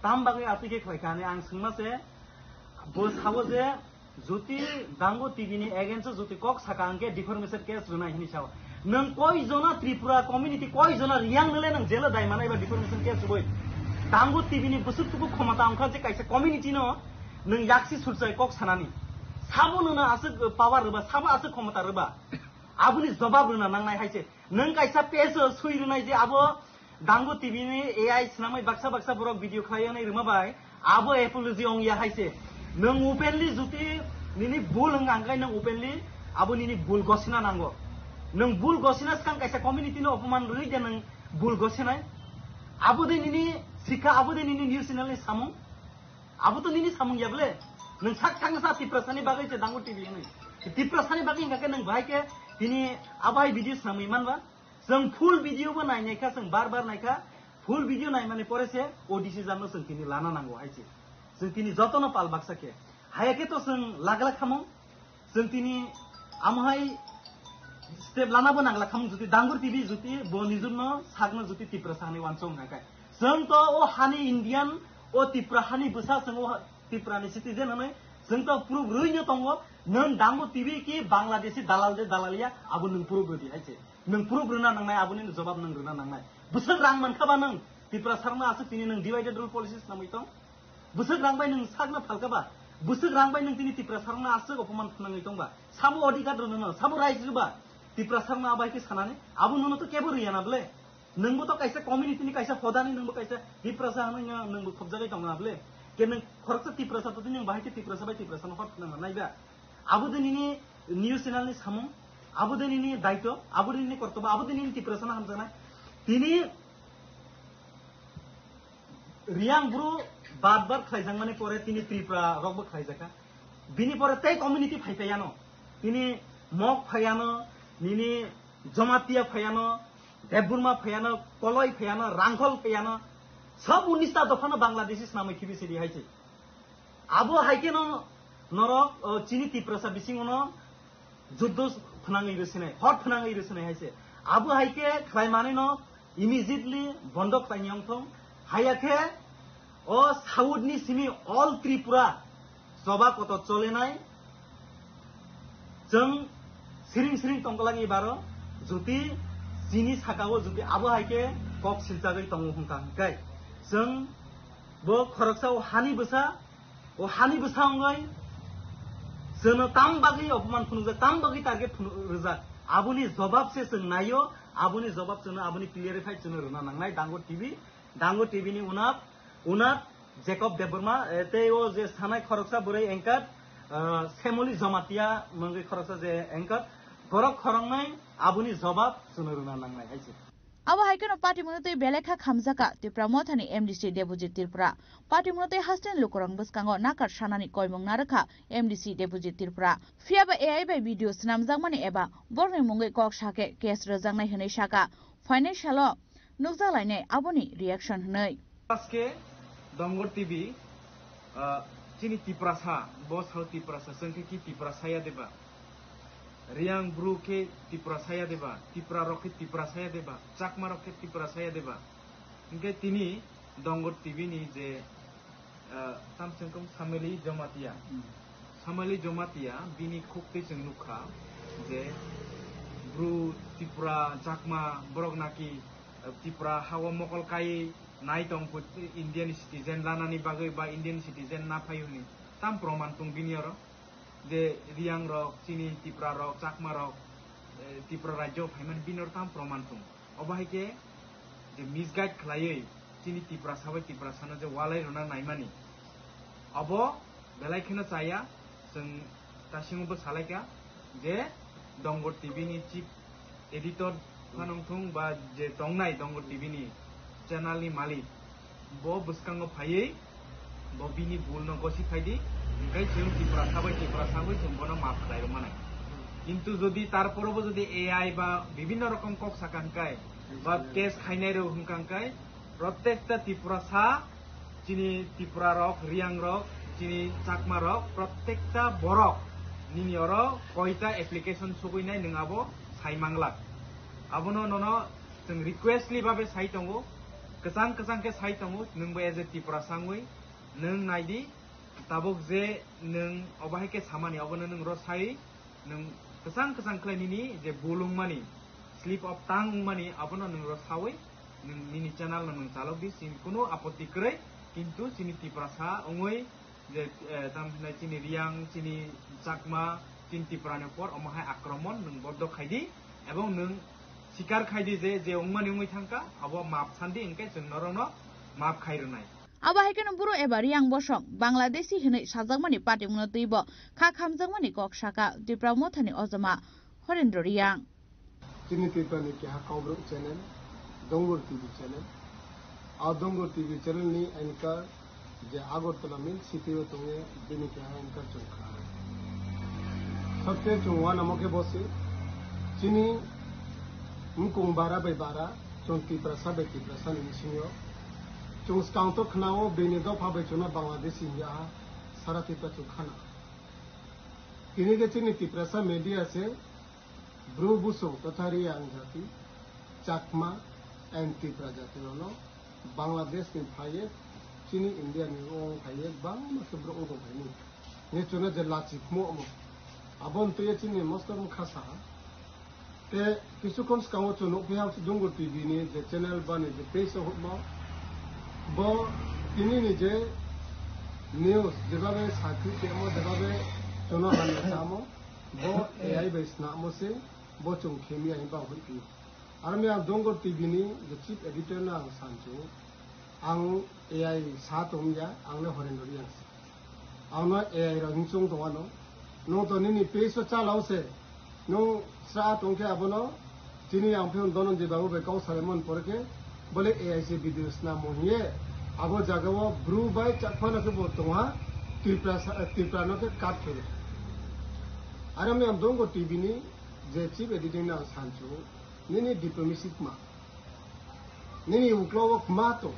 tam bagwi atwi khe khlai kha hinwi ang swngma se. Bo sao je juti Dangu T V ni against o juti kok saka hwnkhe defamation case rwnai hinwi sao. Nwng koi jona Tripura community koi jona Reang nole nwng jelo dai manai ba defamation case rwui. Dangu T V ni bwswk tuku khomota wngkha je kaisa community no nwng yaksi surchai kok sanani. Sabo nwngno aswk power rwba, sabo aswk khomota rwba. Aboni jobab rwna nangnai hai se. Nwng kaisa page o swi rwnai je abo Dangu T V ni A I swnamwi baksa baksa borok video khlai wnai rwma bai abo apology ong ya hai se. Nwng openly juti nini bul wng ang khe nwng openly abo nini bul gosina nango. Nwng bul gosina swkang kaisa community no opoman rwui de nwng Bul gosenai. Abo de nini sikha, abo de nini news channel ni samung. Abo to nini samung ya bole. Nwng sak sakno sa Tiprasani bagwi se Dangu T V hwnwi. Tiprasani bagwi hwnkha khe nwng bahai khe tini abo hai video swnamwi manba. Chwng full video bo nai nai kha, chwng bar bar nai kha. Full video naimani pore se o decision no chwng tini lana nango hai se. Chwng tini jotono pal baksa khe. Haya khe to chwng lagla khamung. Chwng tini amohai step lana bo nangla khamung, juti Dangur T V juti bo nijorno sakno juti Tiprasa hani wansong hwnka khe. Chwng to o hani Indian, o Tipra hani bwsa, chwng o ha-, Tiprani citizen hwnwi chwng to proof rwino tongo. Nwng Dangur T V ki Bangladeshi dalal de dalal ya, abo nwng proof rwdi hai se. Nwng proof rwna nangnai, aboni jobab nwng rwna nangnai. Bwswk rang mankha ba nwng Tiprasa rokno aswk tini nwng divided rule policy swnamwi tong? Bwswk rang bai nwng sakno phalka ba? Bwswk rang bai nwng tini Tiprasa rokno aswk opoman khnangwi tong ba? Sabo odhikar rwno no, sabo rights rw ba? Tiprasa rokno abai khe sanani, abo nono to kebo rwya na bole. Nwngbo to kaisa community ni kaisa hodani, nwngbo kaisa Tiprasa hwnwi no nwngbo khobjagwi tong na bole. Ke nwng khoroksa Tiprasa to tini nwng bahai khe Tiprasa bai Tiprasa no hot nang nai ba? Abo de nini news channel ni samung, abo de nini daito, abo de nini kortobo, abo de nini Tiprasa no hamjaknai. Tini Riyang bru bar bar khlaijakmani pore tini Tripura rokbo khlaijakha. Bini pore tei community phai phaiano. Tini Mok phaiano, nini Jomatia phaiano, Debburma phaiano, Koloi phaiano, Rangkhol phaiano. Sab unista dophano Bangladeshi swnamwi khibi sidi hai se. Abo hai khe no norok, o, chini Tiprasa bisingo no juddo phnangwi rwsinai, hot phnangwi rwsinai hai se. Abo hai khe khlai manwi no immediately bondo khlaini wngthong. Haya khe o South ni simi all Tripura choba kotor cholenai. Chwng siring siring tongkolangni baro, juti chini sakao juti abo hai khe kok silchagwi tongo hwnka hwnkhe. Chwng bo khoroksa o hani bwsa, o hani bwsa wngwi chwngno tam bagwi opoman phunukjak, tam bagwi target phunu-, rwjak. Aboni jobab se chwng naio, aboni jobab chwngno, aboni clarify chwngno rwna nangnai Dango T V, Dango T V ni unat, unat Jacob Debbarma, eh, tei o je sanai khoroksa bwrwi anchor, eh, Semoli Jomatia mungwi khoroksa je anchor, borok khoroknwi aboni jobab chwngno rwna nangnai hai se. Abo hai kheno party mwnwi twi belai kha khamjaka Tipra Mothani M D C Debojit Tripura. Party mwnwi twi hasteni lukurokni bwskango nakar sanani koimung narwkha M D C Debojit Tripura. Phiya ba A I bai video swnamjakmani eba borokni mungwi kok sakhe case rwjaknai hwnwi saka. Phainai salo nukjak lainai aboni reaction hwnwi. Aske Dongor T V, ah, chini Tiprasa, bo sao Tiprasa, chwng khe ki Tiprasa ya deba? Riyang bru khe Tiprasa ya deba? Tipra rok khe Tiprasa ya deba? Chakma rok khe Tiprasa ya deba? Hwnkhe tini Dongor T V ni je, ah, tamsengkong Samali Jomatia. Hmm. Samali Jomatia bini khuk twi chwng nukha je bru Tipra, Chakma borok naki Tipra hao mokol kai nai tong phu-, Indian citizen lanani bagwi ba Indian citizen na phai hwnwi tam proman tong bini oro je Riyang rok, chini Tipra rok, Chakma rok, eh, Tipra rajyo phaimani bini oro tam proman tong. Obo hai khe je misguide khlaiwi chini Tiprasa bai Tiprasano je walai rwna naimani, obo belai kheno chaya. Chwng Tasingo bo salaikha je Dongor T V ni chief editor phano wngthung ba je tongnai Dongor T V ni channel ni malik, bo bwskango phaiwi bo bini bul no gosi phaidi, hwnkhe chwng Tiprasa bai Tiprasa wngwi chwng bono maaf khlai rwmani. Kintu jodi tarpore bo jodi A I ba bibinno rokom kok saka hwnkhe ba case khainai rw hwnkha hwnkhe, protekta Tiprasa, chini Tipra rok, Riyang rok, chini Chakma rok, protekta borok nini oro koita application sogwi nai nwng abo sai manglak. Abono nono chwng requestly babe sai tongo, kwchang kwchang khe sai tongo, nwngbo as a Tiprasa wngwi nwng naidi, tabuk je nwng obo hai khe samani obono nwng ro sai Nwng kwchang kwchang khlai nini je bul wngmani, slip of tongue wngmani, abono nwng ro sawi nwng nini channel no nwng chalok di, chini kunu apotti kwrwi, kintu chini Tiprasa wngwi je, eh, tamo hinai chini Riyang, chini Chakma, chini Tipra ni upor omo hai akromon nwng boddo khai di, ebong nwng sikar khai di je, je wngmani wngwi thangkha, abo maap san di, hwnkhe chwng norokno maap khai rwnai. Abo hai kheno bru eba Riyang bosong Bangladeshi hinwi sajakmani patimungno twibo kha khamjakmani kok saka Tipra Mothani ojoma Horendra Riyang. Chini Tiprani keha Kokborok channel, Dongur T V channel. A Dongur T V channel ni anchor je Agartala Mill City o tongye bini keha anchor chwng kha. Sabse chwng uanamo khe bo se chini mukung bara bai bara chwng Tiprasa bai Tiprasa ni bisingo chwng skang to khnao bini dopha bai chwngno Bangladesh hinwi aha sara Tripura chwng khana. Tini khe chini Tiprasa media se Bru Busung totha Riang jati, Chakma and Tripura jati rokno Bangladesh ni phaiye chini India ni wng phaiye bangma khe borok wng tong phaini. Hinwi chwngno je lachi khmo omo. Abo wngtwi chini mosto wng kha saha. Te kisu khon swkango chwng nukphi ha Dongur T V ni je channel bani je page o hutmo. Bo tini ni je news jebabe sakhi temo jebabe chwngno hamya samo. Bo A I bai snamo se, bo chwng khemya hinba hwnphi. Aro mi ang Dongur T V ni je chief editor no ang sanchu, ang A I sa tongya, ang le Horendra Riang se. Ang no A I rok hing chung tongano. Nung to nini page o chalao se. Nung sra tong khe abono chini ang phion Dhananjay babu bai kau sale mon por khe bole A I se video snamo hiye. Abo jaga o Bru bai Chakma no khe bo tongha, Tripura sa-, Tripura no khe cut khe. Aro mi ang Dongur T V ni je chief editing na sanchu, nini diplomacy kma. Nini uklo o kma to.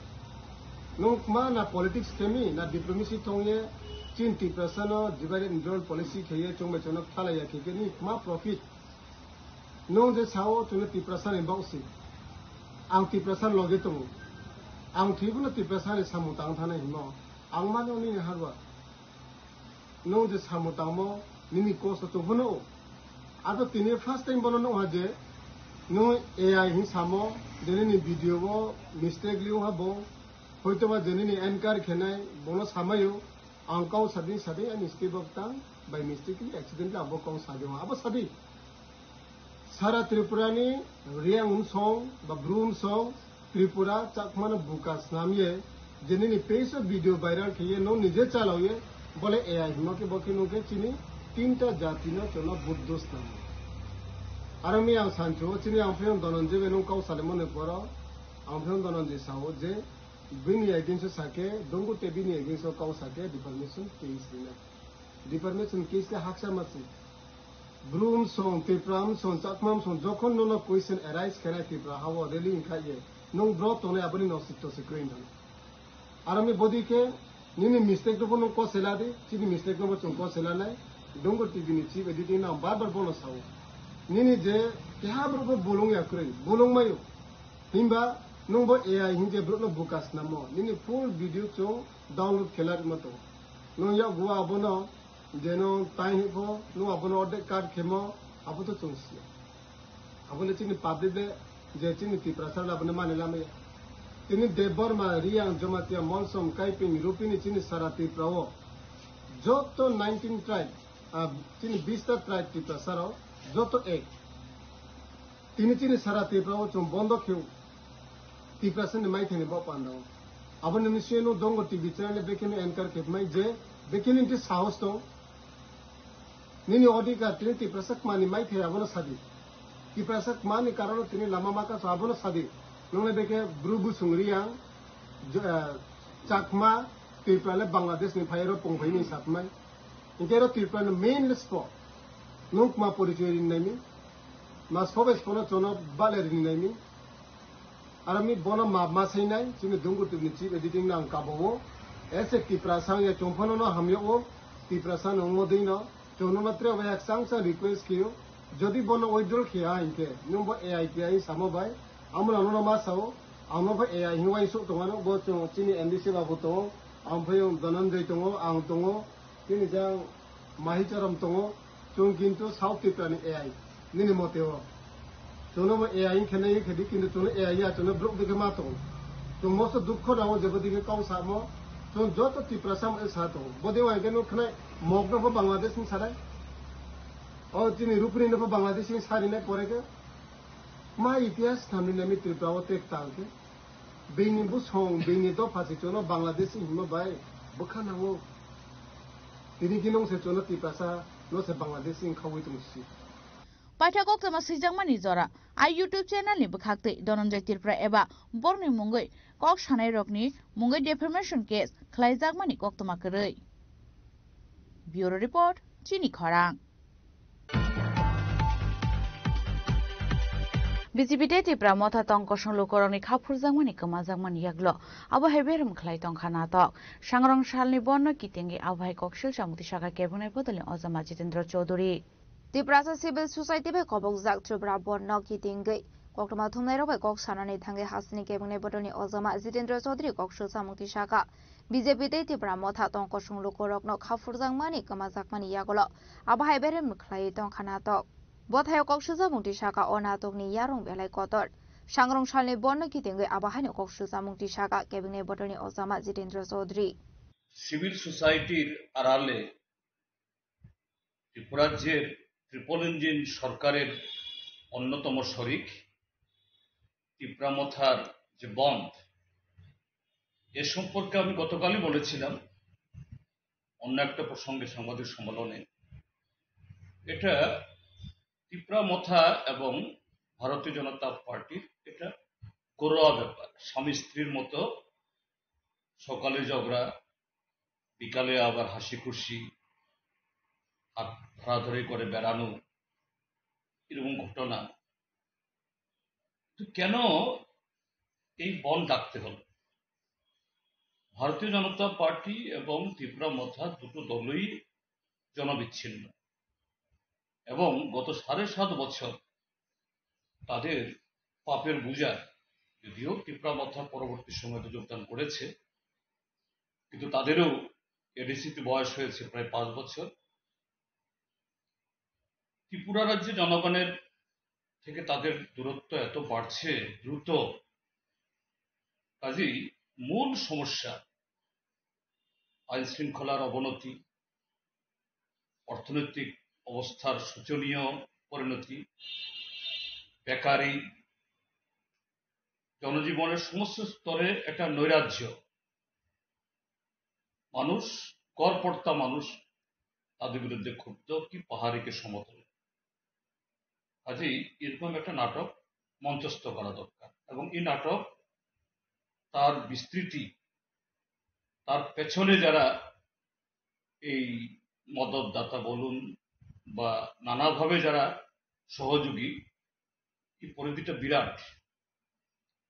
Nung kma na politics khemi, na diplomacy thongye, chin Tiprasa no divide and rule policy kheye, chongbai chongno khalaiya khe, khe ni kma profit. Nung je sao, chwngno Tiprasa ni bok si. Ang Tiprasa ni loge tongo. Ang thwibo no Tiprasa ni samung tang thana himo. Ang mano nini harwa. Nung je samo tangmo nini kosto chubui phano. Abo tini first time bono nukha je nung A I hin samo je nini video o mistake liu ha bo. Hoito ba je nini anchor khenai bono samayo. Ang kau sadi sadi ani step o tang by mistakenly accidentally abo kau sadi abo sadi. Sara Tripura ni Riang wngsong ba Bru wngsong Tripura Chakma no buka snam ye je nini page o video viral khe ye no nije chalao ye bole A I himo khe bo khe nung khe chini tinta jati no chwngno buddo snam. Aro mi ang sanchu chini ang phiyong Dhananjay bai nung kau salimo ni poro ang phiyong Dhananjay sao je bini against o sa khe Dongur T V ni against o kau sa khe defamation case rinai. Defamation case khe haksa masi. Bru wngsong, Tripura wngsong, Chakma wngsong, jokhon nono question arise khenai Tripura hao rally wngkha ye, nung bro tongnai aboni nosik tosik kwrwi wngkha. Aro mi bodi khe nini mistake no bo nung kosela di, chini mistake no bo chwng kosela nai. Dongur T V ni chief editing no ang bar bar bono sao. Nini je keha borok bo bolong ya kwrwi, bolong mayo. Himba nung bo A I hin je borok no buka snamo, nini full video chwng download khela rwma tongo. Nung yakgu abono je nung time hinpho nung abono ordek cut khemo abo to chwng siya. Abole chini public le je chini Tiprasa le abono mani lamaya. Tini Debbarma, Riang, Jamatia, Molsom, Kaiping, Rupini chini sara Tripura o joto nineteen tribe, ah, chini bista tribe Tiprasa rok joto ek. Tini chini sara Tripura o chwng bondo kheu. Tiprasa ni maithai ni bo panda o. Abo nini swi no Dongur T V channel bekhe no anchor khe mai je bekhe ni ti sahos tong. Nini odhikar tini Tiprasa kma ni maithai abono sadi. Tiprasa kma ni karon tini lama maka so abono sadi. Nongle bekhe Bru Busung Riang, Jo-, eh, Chakma, Tripura le Bangladesh ni phai ro pong phai ni satmai. Hinkhe ro Tripura ni main le spo. Nung kma porichoi rini naimi? Ma sobe spono chono bale rini naimi? Aro mi bono ma, ma sainai, chini Dongur T V ni chief editing no ang kabo o. Ese Tiprasa wngya chongphano no hamya o. Tiprasa no wngmo dei no. Chongno no tre bai hakchang chang request khiyo. Jodi bono withdraw khiya hinkhe, nung bo A I T I samo bai. Amo no no ma sao. Amo bo A I hin wai sok tongano. Bo chong chini M D C babu tongo. Ang phai Dhananjay tongo, ang tongo. Tini jang Mahicharam tongo, chwng kintu South Tripura ni A I, nini mote o. Chwngno bo A I wngkhe nai wngkhe di, kintu chwngno A I ya, chwngno brouh dikhe ma tongo. Chwng moso dukho nango, jebo dikhe kok samo, chwng joto Tiprasa mo sa tongo. Bodi wngkhe nuk khnai, Mokno pho Bangladesh ni sanai. O chini Rupini no pho Bangladesh ni sarinai pore khe. Ma itihas thamni nami Tripura o tek tal khe. Bini bosong, bini dopha se chwngno Bangladesh hinma bai bwkha nango. Tini kinong se chwngno Tiprasa no se Bangladesh wng khaui tong si. Paitha koktwma swijakmani jora, a YouTube channel ni bwkhaktwi Dhananjay Tripura eba borokni mungwi kok sanairokni mungwi defamation case khlaijakmani koktwma kwrwi. Bureau Report, Chini Khorang. B J P tei Tipra Motha tong kosong lukurokni kha phurjakmani kwmajakmani yaklo abo hai berem khlai tongkha natok. Sangrong salni bonno kitingwi abo hai koksil samukti saka kebengni bodolni ojama Jitendra Chaudhary. Tiprasa Civil Society bai kobokjak Tripura Bondno kitingwi koktwma thumnairok bai kok sanani thangwi hasteni kebengni bodolni ojama Jitendra Chaudhary koksil samukti saka, B J P tei Tipra Motha tong kosong lukurokno kha phurjakmani kwmajakmani yagulo abo hai berem khlaiwi tongkha natok. Bothaio kok sujak mungti saka o natokni yarung belai kotor. Sangrong salni bonno kitingwi abo haino kok sujak mungti saka kebengni bodolni ojama Jitendra Chaudhary. Civil society-r arale Tripura je triple engine সরকারের অন্যতম শরিক ত্রিপুরা মথার যে বন্ধ, এ সম্পর্কে আমি গতকালই বলেছিলাম অন্য একটা প্রসঙ্গে সাংবাদিক সম্মেলনে। এটা ত্রিপুরা মথা এবং ভারতীয় জনতা পার্টির এটা ঘরোয়া ব্যাপার। স্বামী স্ত্রীর মতো সকালে ঝগড়া, বিকালে আবার হাসি খুশি, হাত ধরাধরি করে বেড়ানো, এরকম ঘটনা। তো কেন এই বন্ধ ডাকতে হলো? ভারতীয় জনতা পার্টি এবং ত্রিপুরা মথা দুটো দলই জনবিচ্ছিন্ন এবং গত সাড়ে সাত বছর তাদের পাপের বোঝা, যদিও ত্রিপুরা মথা পরবর্তী সময়তে যোগদান করেছে, কিন্তু তাদেরও এডিসিতে বয়স হয়েছে প্রায় পাঁচ বছর। ত্রিপুরা রাজ্যে জনগণের থেকে তাদের দূরত্ব এত বাড়ছে দ্রুত, কাজেই মূল সমস্যা আইন শৃঙ্খলার অবনতি, অর্থনৈতিক অবস্থার শোচনীয় পরিণতি, বেকারি, জনজীবনের সমস্ত স্তরে একটা নৈরাজ্য। মানুষ, কর্মকর্তা মানুষ তাদের বিরুদ্ধে ক্ষুব্ধ, কি পাহাড়ে কি সমতলে। কাজেই এরকম একটা নাটক মঞ্চস্থ করা দরকার এবং এই নাটক তার বিস্তৃতি, তার পেছনে যারা এই মদতদাতা বলুন বা নানাভাবে যারা সহযোগী, এই পরিধিটা বিরাট।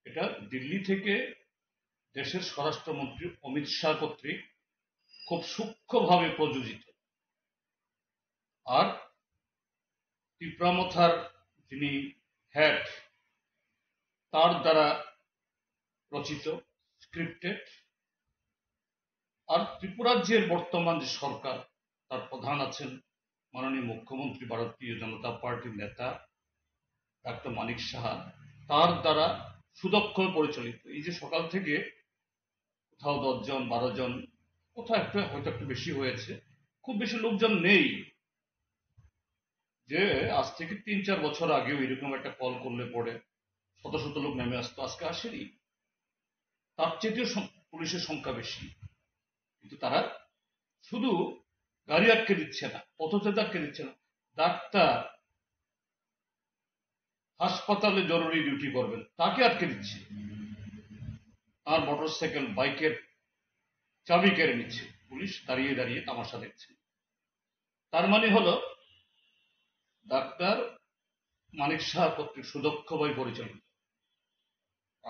এটা দিল্লি থেকে দেশের স্বরাষ্ট্রমন্ত্রী অমিত শাহ কর্তৃক খুব সূক্ষ্মভাবে প্রযোজিত। আর ত্রিপুরা মথার যিনি হেড, তার দ্বারা রচিত, স্ক্রিপ্টেড। আর ত্রিপুরার যে বর্তমান যে সরকার, তার প্রধান আছেন মাননীয় মুখ্যমন্ত্রী ভারতীয় জনতা পার্টির নেতা ডাক্তার মানিক সাহা, তার দ্বারা সুদক্ষ পরিচালিত। এই যে সকাল থেকে কোথাও দশ জন, বারো জন, কোথাও একটু, হয়তো একটু বেশি হয়েছে, খুব বেশি লোকজন নেই। যে আজ থেকে তিন চার বছর আগেও এরকম একটা কল করলে পরে শত শত লোক নেমে আসতো, আজকে আসেনি। তার চাইতেও সং-, পুলিশের সংখ্যা বেশি, কিন্তু তারা শুধু গাড়ি আটকে দিচ্ছে না, পথচারীদের আটকে দিচ্ছে না, ডাক্তার হাসপাতালে জরুরি ডিউটি করবেন, তাকে আটকে দিচ্ছে, তার মোটরসাইকেল, বাইকের চাবি কেড়ে নিচ্ছে, পুলিশ দাঁড়িয়ে দাঁড়িয়ে তামাশা দেখছে। তার মানে হলো ডাক্তার মানিক সাহা কর্তৃক সুদক্ষভাবে পরিচালিত।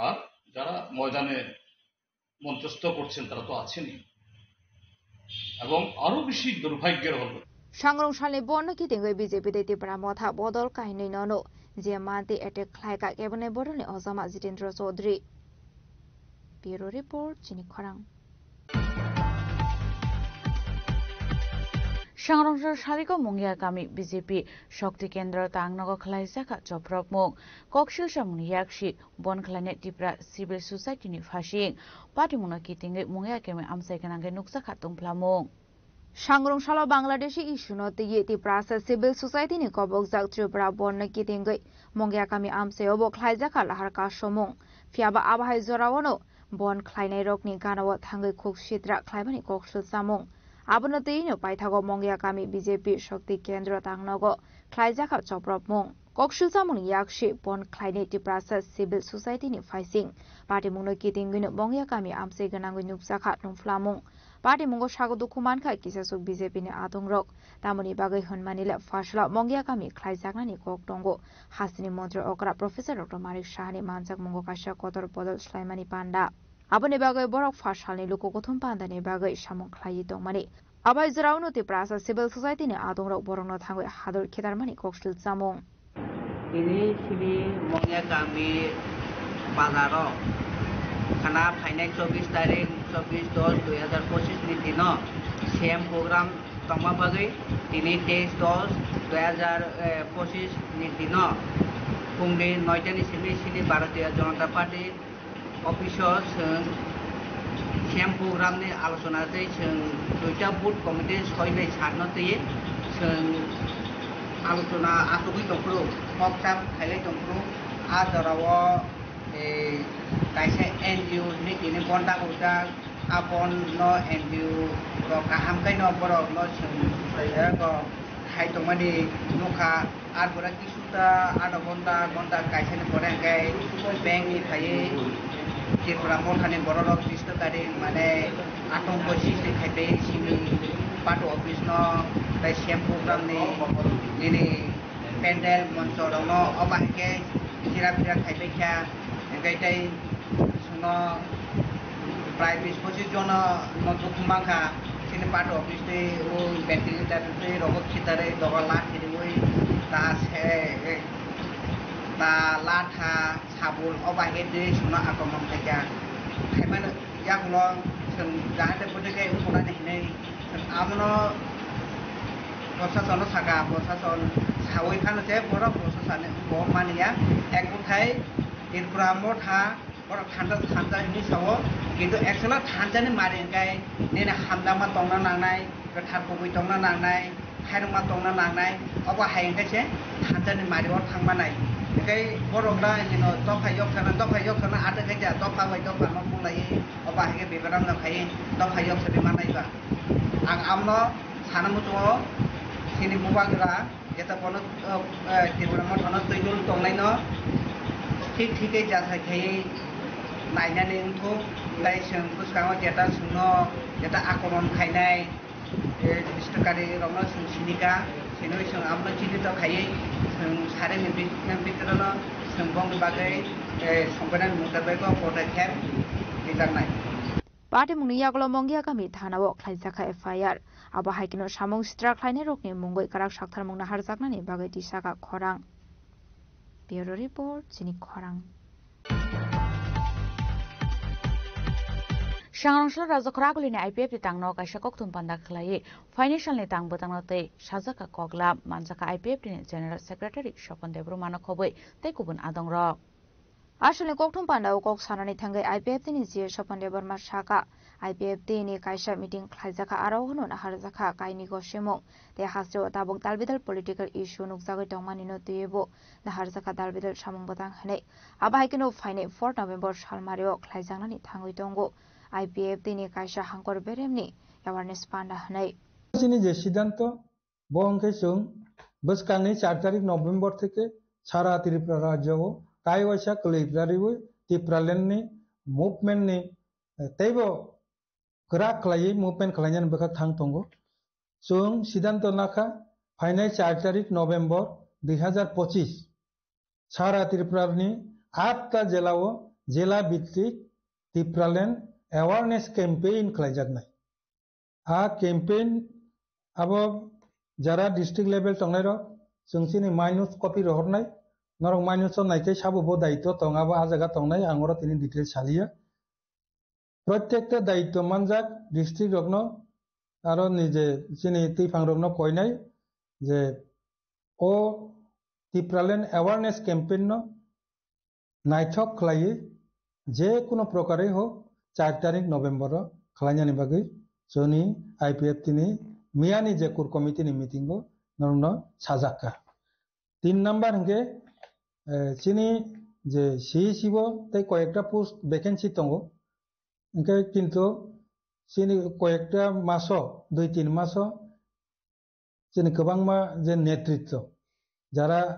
আর যারা ময়দানে মঞ্চস্থ করছেন তারা তো আছেনই, এবং আরো বেশি দুর্ভাগ্যের হলো Sangrong salni bonno kitingwi B J P tei Tipra Motha bodol kainwi nono je manti attack khlaika kebengni bodolni ojama Jitendra Chaudhary. Bureau Report, Chini Khorang. Sangrongsa Sariko Mungya Kami B J P Shakti Kendra Tangnogo khlaijak kha chopropmung. Koksil samungni yaksi bon khlainai Tipra Civil Society ni phasing. Patimungno kitingwi Mungya Kami amchai gwnangwi nukjak kha tungphlamung. Sangrong salo Bangladeshi issue no twiwi Tiprasa Civil Society ni kobokjak Tripura Bond no kitingwi Mungya Kami amchai obo khlaijak kha lahar kasomung. Phiyaba abahai jorao no bon khlainairokni ganao thangwi khuk sitra khlaimani kok swchamung. Abono twi no paithago Mongya kami B J P Shakti Kendra tangnogo khlaijakha chopropmung. Koksilchamungni yaksi pon khlainai Tiprasa Civil Society ni phaising patimungno kitingwino Mongya kami amchai gwnangwi nukjakha nungphlamung. Patimungo sago dukhu mankha kisasuk B J P ni adongrok. Tamoni bagwi hwnmani le pharsalo Mongya kami khlaijaknani kok tongo. Hasteni montri okra Professor Doctor Manik Sahani manjakmungo kaisa kotor bodol swlaimani panda. Aboni bagwi borok pharsalni luku kuthum pandani bagwi samung khlaiwi tongmani. Abai jora uno Tiprasa Civil Society ni adongrok borokno thangwi hador khitarmani koksil chamung. Tini sini Mongya kami bazaro khana phainai chobbish tarik, chobbish dos dui hazar pochis ni dino C M program tongma bagwi tini teis dos dui hazar pochis ni dino phungni noita ni simi sini Bharatiya Janata Party office o chwng C M program ni alochona tei chwng duita booth committee soi bai sakno twi chwng alochona achugwi tongphuru, kok chap khailai tongphuru. A jorao, eh, kaisa N G O hinwi tini bon dagojak, a bon no N G O rok kaham khe no borok no chwng, eh, bo khai tongmani nukha. Ar pore kisuta adha ghonta, ghonta kaisa ni pore hwnkhe bank ni phaiwi Tripura Motha ni borok rok bish tarik mane atongko sristi khai pai simi party office no tei C M program ni nini pandal moncho rok no obo hai khe phira phira khai pai kha, hwnkhe tei chwngno prai bish pochis jono no dukhu mankha, chini party office tei o ventilator tei rogo khitarwi doga la khiriwi ta se, ta latha sabul o bai khe twi chwngno akromon khaikha. Khaimano yakulo chwng jahate photo khe ukhunani hinwi chwng abono prosasono sakha, prosason sawi phano se borok prosason bo maniya. Ek bwthai Tripura Motha borok thansa thansa hinwi sao, kintu actually thansani mari hwnkhe nini hamjakma tongna nangnai, kwthar kubui tongna nangnai, khairokma tongna nangnai, obo hai hwnkhe se thansani mari o thangma nai. Hwnkhe borok da hino dopha yok sana, dopha yok sana, ate khe ja dopha bai dopha no bulai, obo hai khe bibaram no khai dopha yok sadi manai ba. Ang amno sana muchungo sini bubagra. Jeta bono, eh, Tripura Motha no twi dul tongnai no thik thik khe jachai khai nainani wngthok, tei chwng bwskango jeta chwngno jeta akromon khainai, eh, bistakari rokno chwng sinika, sinoi chwng abono chinito khaiwi chwng sareni bi-, bitorno chwng bongni bagwi, eh, songkhe nani mutabeko podokkhep rijaknai. Patimungni yagulo Mongya kami thana-o khlaijakha F I R. Abo hai kheno samung sitra khlainairokni mungwi kwrak saktharmung naharjaknani bagwi tisakha khorang. Bureau Report, chini khorang. Sangrongsa Rajakhor Agulini I P F T tangno kaisa kokthum panda khlaiwi financial ni tang bwtangno tei sajakha koklam manjakha I P F T ni General Secretary Sopon Debbarma no khobwi tei kubun adongrok. Aswkni kokthum pandao kok sanani thangwi I P F T ni G A Sopon Debbarma sakha, I P F T ni kaisa meeting khlaijakha, aro hwnwi naharjakha kainwi gosimung tei hasteo tabuk dalbidal political issue nukjagwi tongmani no twiwi bo naharjakha dalbidal samung bwtang hwnwi. Abo hai kheno phainai four November salmario khlaijaknani thangwi tongo I P F T ni kaisa hangkor beremni awareness panda hwnwi. Chini je siddhanto, bo hwnkhe chwng bwskangni char tarik November theke sara Tripura rajyo o tai waisa kwlwi rariwi Tipraland ni movement ni, eh, teibo kwrak khlaiwi movement khlainani bwkhak thang tongo. Chwng siddhanto nakha phainai char tarik November dui hazar pochis sara Tripura ni atta jela o jela bhittik Tipraland awareness campaign khlaijaknai. A campaign abo jara district level tongnairok chwng chini minus copy rohornai, norok minus o naikhe sabo bo daitw tong, abo a jaga tongnai, ang oro tini detail saliya. Protekta daitw manjak district rokno aro nije chini twiphang rokno koinai je o Tipraland awareness campaign no naithok khlaiwi je kuno prokarwi hok char tarik November o khlainani bagwi chwngni I P F T ni miyani je core committee ni meeting o norokno sajakha. Tin number hwnkhe, eh, chini je C E C bo tei koyekta post vacancy tongo, hwnkhe kintu chini koyekta maso, dui tin maso chini kwbangma je netritwo, jara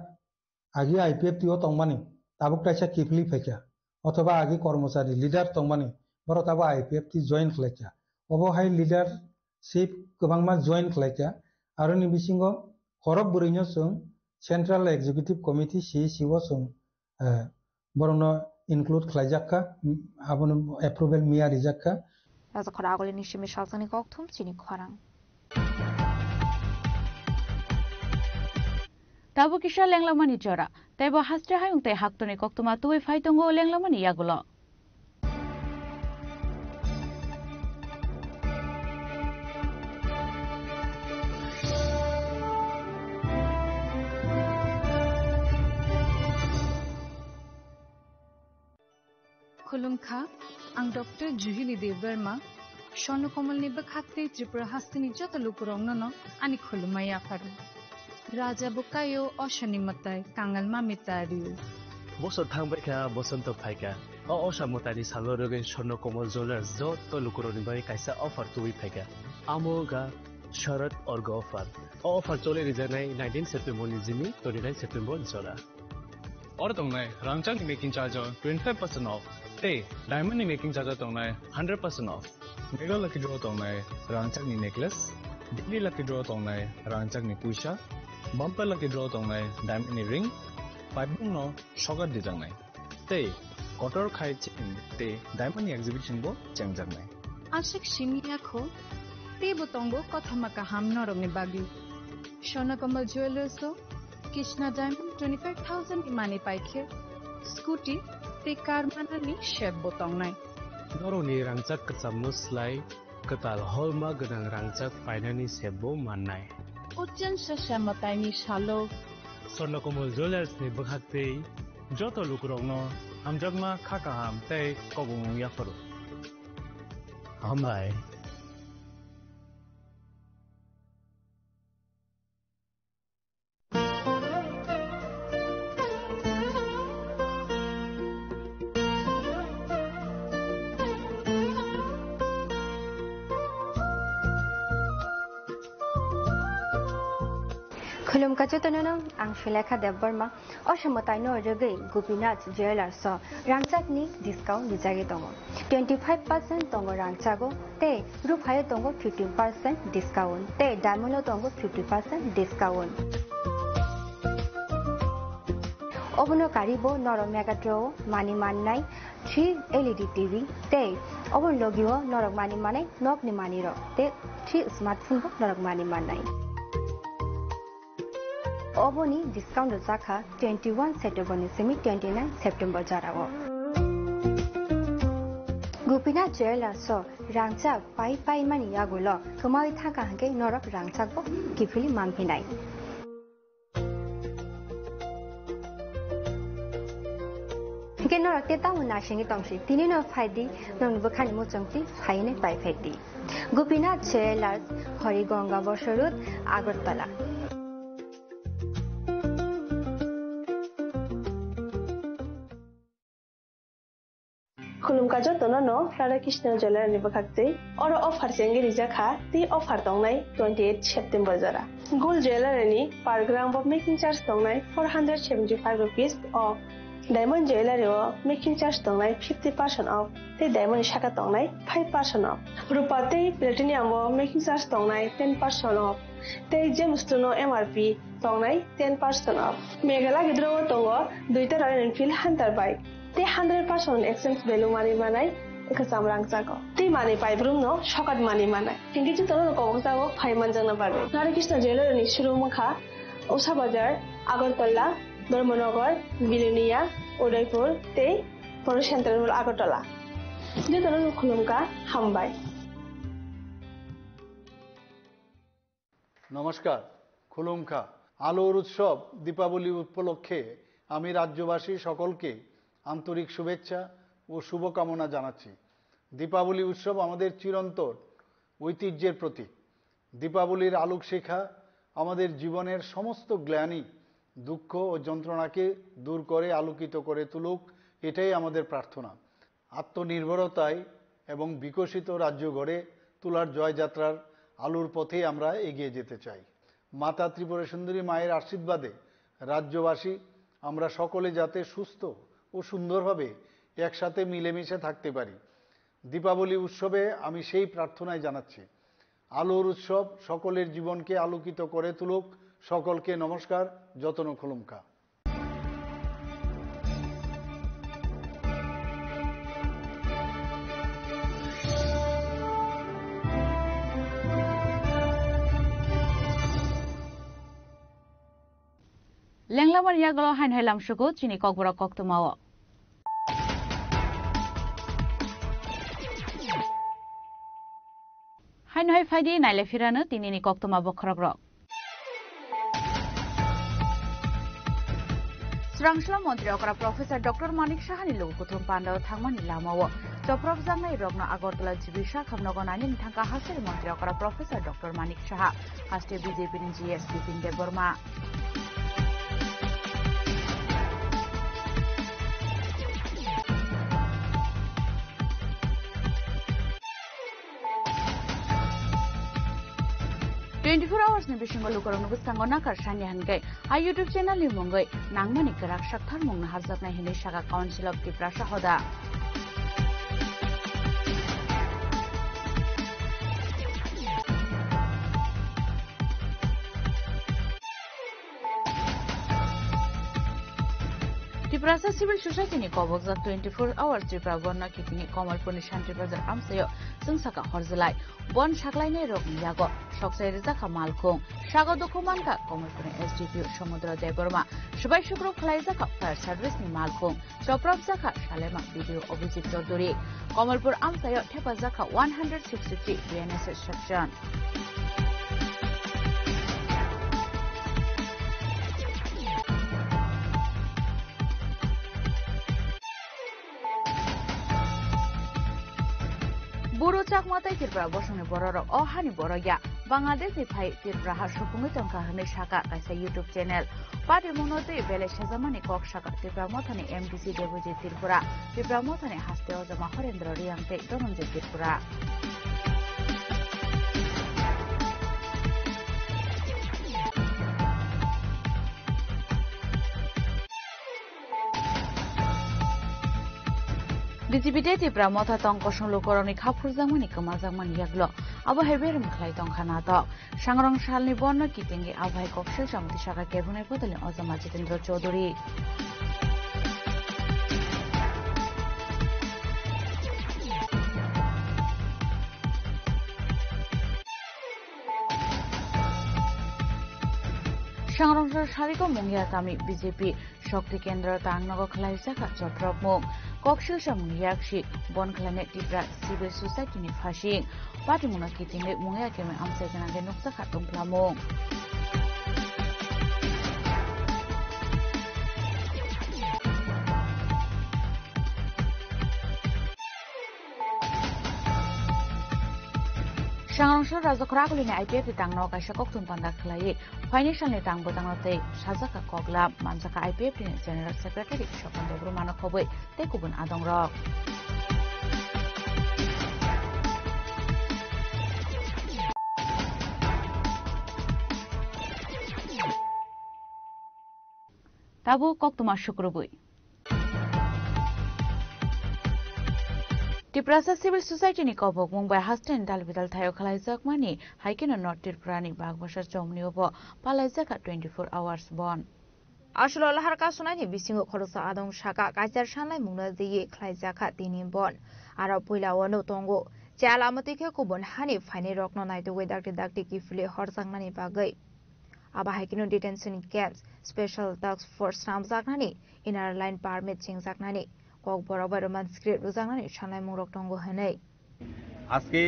agi I P F T o tongmani, tabuk kaisa kiphilwi phaikha, othoba agi kormochari leader tongmani, borok tabuk I P F T join khlaikha. Obo hai leadership kwbangma join khlaikha. Aroni bisingo khorok bwrwino chwng Central Executive Committee, C E C o chwng, eh, borokno include khlaijak kha, abono approval miya rijak kha. Rajakhor agulini simi salsani kokthum chini khorang. Tabuk kisa lenglamani jora, teibo haste hayung tei haktorni koktwma tubui phai tongo lenglamani yagulo. Khulumkha, ang Doctor Juhini Debbarma, Swarno Komolni bwkhak tei Tripura hasteni joto lukurokno no ani khulumma yapharo. Raja bo kaio, osani mwtai, kangal mami ta rio. Bosor thangbaikha, bosonto phaikha. O osa mwtaini salo rwgwi Swarno Komol Jewellers joto lukurokni bagwi kaisa offer tubui phaikha. Amo wngkha Sharad Orgo offer. O offer choli rijaknai nineteen September ni jimi twenty nine September jora. Oro tongnai rangchakni making charge o twenty five percent off, tei diamond ni making charge o tongnai hundred percent off. Mega lucky draw tongnai rangchakni necklace, daily lucky draw tongnai rangchakni puisa, bumper lucky draw tongnai diamond ni ring, paibung no sokat dijaknai. Tei kotor khai chain tei diamond ni exhibition bo chengjaknai. Aswk simi yakho, teibo tongo kothoma kaham norokni bagwi. Swarno Komol Jewellers o Krishna Diamond twenty five thousand ni mani paikhe, scooty tei car manani sep bo tongnai. Norokni rangchak kwchamno slai kwtal holma gwnang rangchak painani sep bo mannai. Ujjan sasa mwtaini salo. Swarno Komol Jewellers ni bwkhak tei joto lukurokno hamjakma kha kaham tei kobongmung yapharo. Hambai. Khulumkha jotono no, ang Sulekha Debbarma. O se mwtaino rwgwi Gopinath Jewellers o rangchakni discount rijagwi tongo. Twenty five percent tongo rangchago, tei ruphaio tongo fifteen percent discount, tei diamond o tongo fifty percent discount. Obono karibo norok Mega Draw o mani mannai three L E D T V, tei obono logio norok mani manai nokni manwirok, tei three smartphone bo norok mani mannai. Oboni discount rwjakha twenty one September ni simi twenty nine September jora o. Gopinath Jewellers o rangchak pai pai mani yagulo kwmawi thangkha hwnkhe norok rangchak bo kiphilwi manphinai. Hwnkhe norok tei tamo naisingwi tongsi, tini no phaidi, norokni bwkhani muchungtwi phainai pai phaidi. Gopinath Jewellers, Harigonga Bosor Road, Agartala. Khulumkha jotono no Radha Krishna Jewellery ni bwkhak tei oro offer chengwi rijak kha tei offer tongnai twenty eight September jora. Gold Jewellery ni per gram bo making charge tongnai four hundred seventy five rupees o. Diamond Jewellery o making charge tongnai fifty percent off tei diamond ni saka tongnai five percent off. Rupa tei platinum o making charge tongnai ten percent off tei Gemstone o M R P tongnai ten percent off. Mega lucky draw o tongo duita Royal Enfield Hunter bike tei hundred percent exchange value mani manai kwcham rangchago. Tei mani paibrumno sokat mani manai. Hingke jotono kobok jago phai manjakna bagwi. Radha Krishna Jewellery ni showroom wngkha Usha Bazar, Agartala, Dharmanagar, Bilonia, Udaipur tei Poro Central Mall Agartala. Jotono khulumkha, hambai. নমস্কার, খুলুমখা। আলোর উৎসব দীপাবলি উপলক্ষে আমি রাজ্যবাসী সকলকে আন্তরিক শুভেচ্ছা ও শুভকামনা জানাচ্ছি। দীপাবলি উৎসব আমাদের চিরন্তন ঐতিহ্যের প্রতীক। দীপাবলির আলোকশিখা আমাদের জীবনের সমস্ত গ্লানি, দুঃখ ও যন্ত্রণাকে দূর করে আলোকিত করে তুলুক, এটাই আমাদের প্রার্থনা। আত্মনির্ভরতায় এবং বিকশিত রাজ্য গড়ে তুলার জয়যাত্রার আলোর পথেই আমরা এগিয়ে যেতে চাই। মাতা ত্রিপুরা সুন্দরী মায়ের আশীর্বাদে রাজ্যবাসী আমরা সকলে যাতে সুস্থ ও সুন্দরভাবে একসাথে মিলেমিশে থাকতে পারি। দীপাবলি উৎসবে আমি সেই প্রার্থনাই জানাচ্ছি। আলোর উৎসব সকলের জীবনকে আলোকিত করে তুলুক। সকলকে নমস্কার, যতন খুলুমকা। Lenglamani yagulo haino hai lamsugo chini kokborok koktwmao. Haino hai phaidi naile phirano tinini koktwma bokhorokrok. Srangshla montri okra Professor Doctor Manik Sahani lugu kuthum pandao thangmani lamao chopropjaknai rokno Agartala G B Sakham nogo nainani thangkha hasteni montri okra Professor Doctor Manik Saha, haste B J P ni G S Bipin Debbarma. Twenty four hours ni bisingo lukurokni bwskango nakar sanya hinkai a YouTube channel ni mungwi nangmani kwrak saktharmungno hapjaknai hinwi sakha Council of Tiprasa hoda. Tiprasa Civil Society ni kobokjak twenty four hours Tripura Borno Kitingni Komolpurni Shanti Bazar amchaio chwngsaka horjlai. Bon saklainai rokni yago soksai rijak kha malkhung. Sago dukhu mankha Komolpurni S D P O Somudra Debbarma. Swbai sukrub khlaijak kha fire service ni malkhung. Chopropjak kha Salema B D O Abhijit Chaudhury. Komolpur amchaio thepajak kha one hundred sixty three B N S S section. Buru Chakma tei Tripura bosongni bororok o hani borok ya. Bangladesh ni phai Tripura ha supungwi tongkha hwnwi sakha kaisa YouTube channel. Party mungno twi belai sejamani kok sakha Tipra Mothani M D C Debojit Tripura, Tipra Mothani haste ojama Horendra Reang tei Dhananjay Tripura. B J P tei Tipra Motha tong kosong lukurokni kha phurjakmani kwmajakmani yaklo abo hai berem khlai tongkha natok. Sangrong salni borno kitingwi abo hai koksil samung tisakha kebunai bodolni ojama Jitendra Chaudhury. Sangrong sal sariko mungya kami B J P Shakti Kendra tangnogo khlaijak kha chopropmung. Koksil samung yaksi bon khlainai Tipra Civil Society ni phasing. Patimungno kitingwi mungya kemwi amchai gwnangwi nukjak kha tongphlamung. Sangrongso Rajakhor Akulini I P F ni tangno kaisa kokthum panda khlaiwi phaini salni tang bwtangno tei sajak kha koklam manjak kha I P F ni General Secretary Sopon Debbarmano khobwi tei kubun adongrok. Tabuk koktwma sukrubwi. Tiprasa Civil Society ni kobokmung bai hasteni dalbidal thaio khlaijakmani, hai kheno North Tripura ni Bagbasa chomni o bo palaijak kha twenty four hours bon. Aswk lahar kasunai ni bisingo khoroksa adong saka kaichar sanai mungno twiwi khlaijak kha tini bon. Aro puila o nuk tongo, chal amotwi khe kubun hani phainai rokno naitugwi dakti dakti kiphilwi horjaknani bagwi. Abo hai kheno detention camps, special task force swnamjaknani, inner line permit chengjaknani, kokborok bai Roman script rwjaknani sanaimungrok tongo hwnwi. আজকে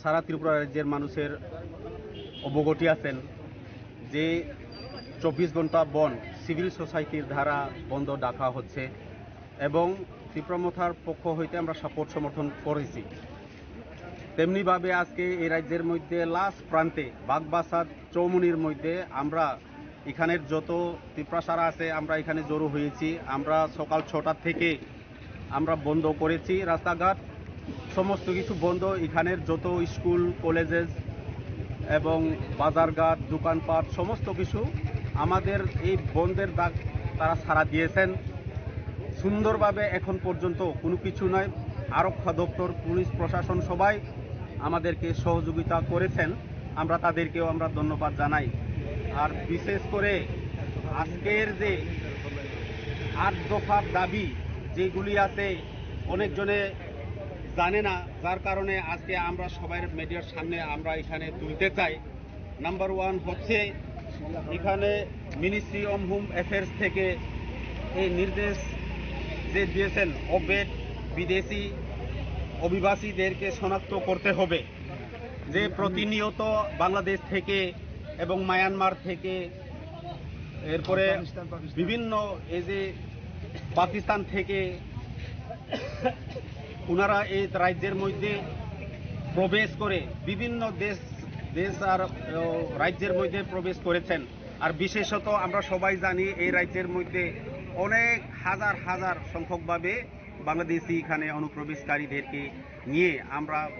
সারা ত্রিপুরা রাজ্যের মানুষের অবগতি আছেন যে চব্বিশ ঘন্টা বন্ধ সিভিল সোসাইটির দ্বারা বন্ধ ডাকা হচ্ছে এবং ত্রিপুরা মথার পক্ষ হইতে আমরা সাপোর্ট সমর্থন করেছি। তেমনিভাবে আজকে এই রাজ্যের মধ্যে লাস্ট প্রান্তে বাগবাসার চৌমুনির মধ্যে আমরা এখানের যত তিপ্রাসারা আছে, আমরা এখানে জড়ো হয়েছি। আমরা সকাল ছটা থেকে আমরা বন্ধ করেছি রাস্তাঘাট। সমস্ত কিছু বন্ধ। এখানের যত স্কুল, কলেজেস এবং বাজারঘাট, দোকানপাট, সমস্ত কিছু আমাদের এই বন্ধের দাগ তারা সাড়া দিয়েছেন। সুন্দরভাবে এখন পর্যন্ত কোনো কিছু নয়। আরক্ষা দপ্তর, পুলিশ প্রশাসন সবাই আমাদেরকে সহযোগিতা করেছেন, আমরা তাদেরকেও আমরা ধন্যবাদ জানাই। আর বিশেষ করে আজকের যে আট দফার দাবি যেগুলি আছে, অনেকজনে জানে না, যার কারণে আজকে আমরা সবাই মিডিয়ার সামনে আমরা এখানে তুলতে চাই। নাম্বার ওয়ান হচ্ছে, এখানে মিনিস্ট্রি অফ হোম অ্যাফেয়ার্স থেকে এই নির্দেশ যে দিয়েছেন, অবৈধ বিদেশি অভিবাসীদেরকে শনাক্ত করতে হবে, যে প্রতিনিয়ত বাংলাদেশ থেকে এবং মায়ানমার থেকে, এরপরে বিভিন্ন, এই যে পাকিস্তান থেকে ওনারা এই রাজ্যের মধ্যে প্রবেশ করে বিভিন্ন দেশ, দেশ আর, আহ, রাজ্যের মধ্যে প্রবেশ করেছেন। আর বিশেষত আমরা সবাই জানি, এই রাজ্যের মধ্যে অনেক হাজার হাজার সংখ্যকভাবে বাংলাদেশি এখানে অনুপ্রবেশকারীদেরকে নিয়ে আমরা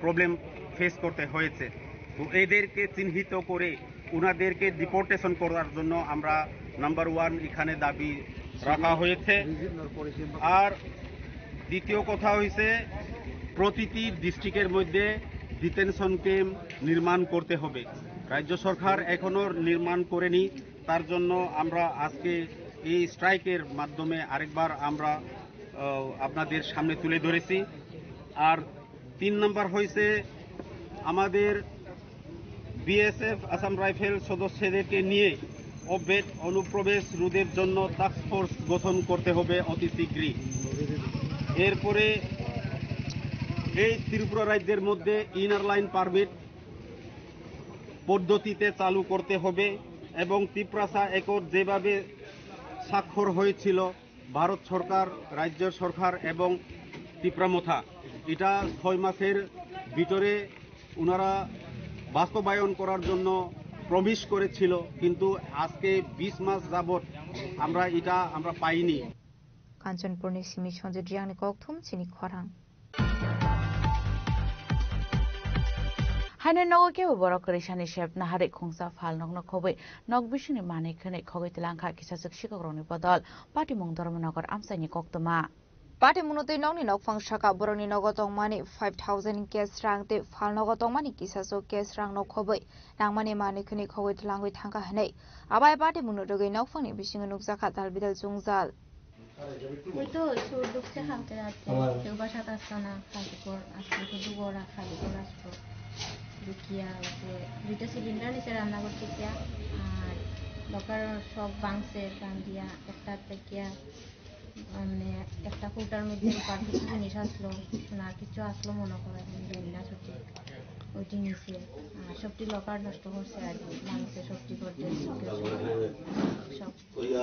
প্রবলেম ফেস করতে হয়েছে। তো এদেরকে চিহ্নিত করে ওনাদেরকে ডিপোর্টেশন করার জন্য আমরা নাম্বার ওয়ান এখানে দাবি রাখা হয়েছে। আর দ্বিতীয় কথা হয়েছে, প্রতিটি ডিস্ট্রিক্টের মধ্যে ডিটেনশন ক্যাম্প নির্মাণ করতে হবে। রাজ্য সরকার এখনো নির্মাণ করেনি, তার জন্য আমরা আজকে এই স্ট্রাইকের মাধ্যমে আরেকবার আমরা, আহ, আপনাদের সামনে তুলে ধরেছি। আর তিন নম্বর হয়েছে, আমাদের বিএসএফ আসাম রাইফেল সদস্যদেরকে নিয়ে অবৈধ অনুপ্রবেশ রোধের জন্য টাস্ক ফোর্স গঠন করতে হবে অতি শীঘ্রই। এরপরে এই ত্রিপুরা রাজ্যের মধ্যে ইনার লাইন পারমিট পদ্ধতিতে চালু করতে হবে এবং তিপ্রাসা অ্যাকর্ড যেভাবে স্বাক্ষর হয়েছিল ভারত সরকার, রাজ্য সরকার এবং তিপ্রামথা, এটা ছয় মাসের ভিতরে ওনারা বাস্তবায়ন করার জন্য প্রমিস করেছিল, কিন্তু আজকে বিশ মাস যাবত আমরা এটা আমরা পাইনি। Kanchanpurni simi Sanjit Riyangni kokthum chini khorang. Haino nogo kebo borok kwrwisani sepna hari khungsa phalnokno khobwi nok bisingni manwi khwnwi khogwi tlangkha kisa swk sikokrokni bodol. Patimung Dharmanagar amchaini koktwma. Patimungno twi nokni nokphang saka borokni nogo tongmani five thousand cash rang tei phalnogo tongmani kisa swk cash rangno khobwi nangmani manwi khwnwi khogwi tlangwi thangkha hwnwi abai patimungno rwgwi nokphangni bisingo nukjakha dalbidal chungjal. ওই তো সুর ঢুকছে হালকা হালকা, কেউ বাসাত আসতো না, খালি পর আসতো, শুধু ওরা খালি পর আসতো। দেখিয়া ওই যে দুইটা সিলিন্ডার নিচে রান্না করতে গিয়া, আর লকার সব ভাঙছে, ভাঙিয়া একটা দেখিয়া, মানে, একটা কৌটার মধ্যে রূপার কিছু জিনিস আসলো, সোনার কিছু আসলো মনে হয়, আমি জানি না সঠিক। ওইটি নিচে, আর সবটি লকার নষ্ট করছে আর কি, ভাঙছে সবটি, গডরেজ, শোকেস, সব।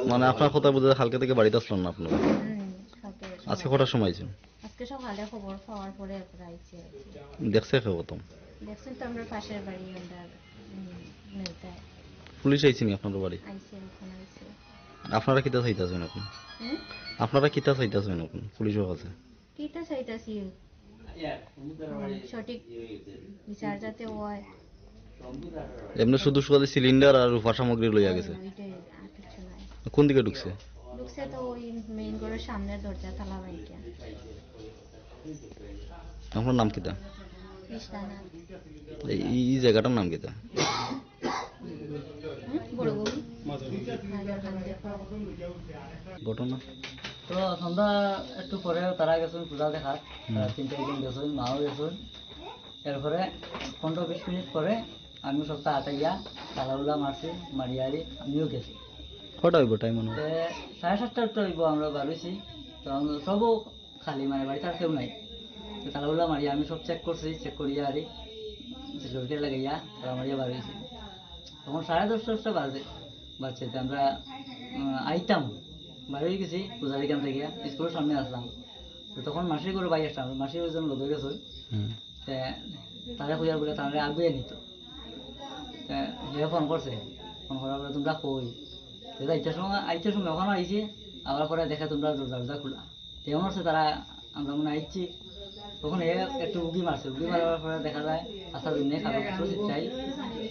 মানে, আপনার কথা বুঝে কালকে থেকে বাড়িতে আসলেন না আপনারা? হুম, কালকে আজকে সকালে। কটার সময় আইছেন? আজকে সকালে খবর পাওয়ার পরে এরপরে আইছি আর কি। দেখছে কে প্রথম? দেখছেন তো, আমরা পাশের বাড়ি, আমরা, উম, মেয়েটা। পুলিশ আইছে নি আপনার বাড়ি? আইছে, ওখানে আইছে। আপনারা কিতা চাইতেছেন এখন? হুম? আপনারা কিতা চাইতেছেন এখন পুলিশের কাছে? কিতা চাইতাছি? মানে, সঠিক বিচার যাতে হয়। এমনি শুধু শুধু সিলিন্ডার আর রূপার সামগ্রী লইয়া গেছে। হ্যাঁ, ওইটাই, আর কিছু নাই। কোন দিকে ঢুকছে? ঢুকছে তো ওই মেইন ঘরের সামনের দরজা তালা ভাঙিয়া। আপনার নাম কিতা? কৃষ্ণা নাথ। এই, এই, এই জায়গাটার নাম কিতা? ঘটনা? তো সন্ধ্যা একটু পরে তারা গেছেন পূজা দেখার, হুম। তারা তিনটা এখানে গেছেন, মাও গেছেন। এরপরে পনেরো বিশ মিনিট পরে আমি সবটা হাতে গিয়া তালা উলা মারছি, মারিয়া আরি আমিও গেছি। কটা হইব টাইম মনে হয়? তে সাড়ে সাতটা আটটা হইব আমরা বার হইছি। তো আমরা সবও খালি, মানে, বাড়িতে আর কেউ নাই। তো তালা উলা মারিয়া আমি সব চেক করছি, চেক করিয়া আরি সিকিউরিটি লাগাইয়া তালা মারিয়া বার হইছি। তখন সাড়ে দশটা, দশটা বাজে, বাজছে। তো আমরা, উম, আইতাম, বাইরে হয়ে গেছি পূজারি কান থেকে, স্কুলের সামনে আসলাম। তো তখন মাসির ঘরে বাইরে আসলাম, মাসির ওজন লোক হয়ে গেছে। হুম। তে তারা খুঁজার বলে তারা আগুয়ে নিত। তে হে ফোন করছে, ফোন করার পরে, "তোমরা কই?" তো যাইতে সময়, আইতে সময় ওখানে আইছি, আবার পরে দেখে তোমরা দরজা দরজা খোলা। তে মনে হচ্ছে তারা, আমরা মনে হয় আইছি, তখন এ একটু উকি মারছে, উকি মারার পরে দেখা যায় আসাদুদ্দিনে কারো কিছু চাই,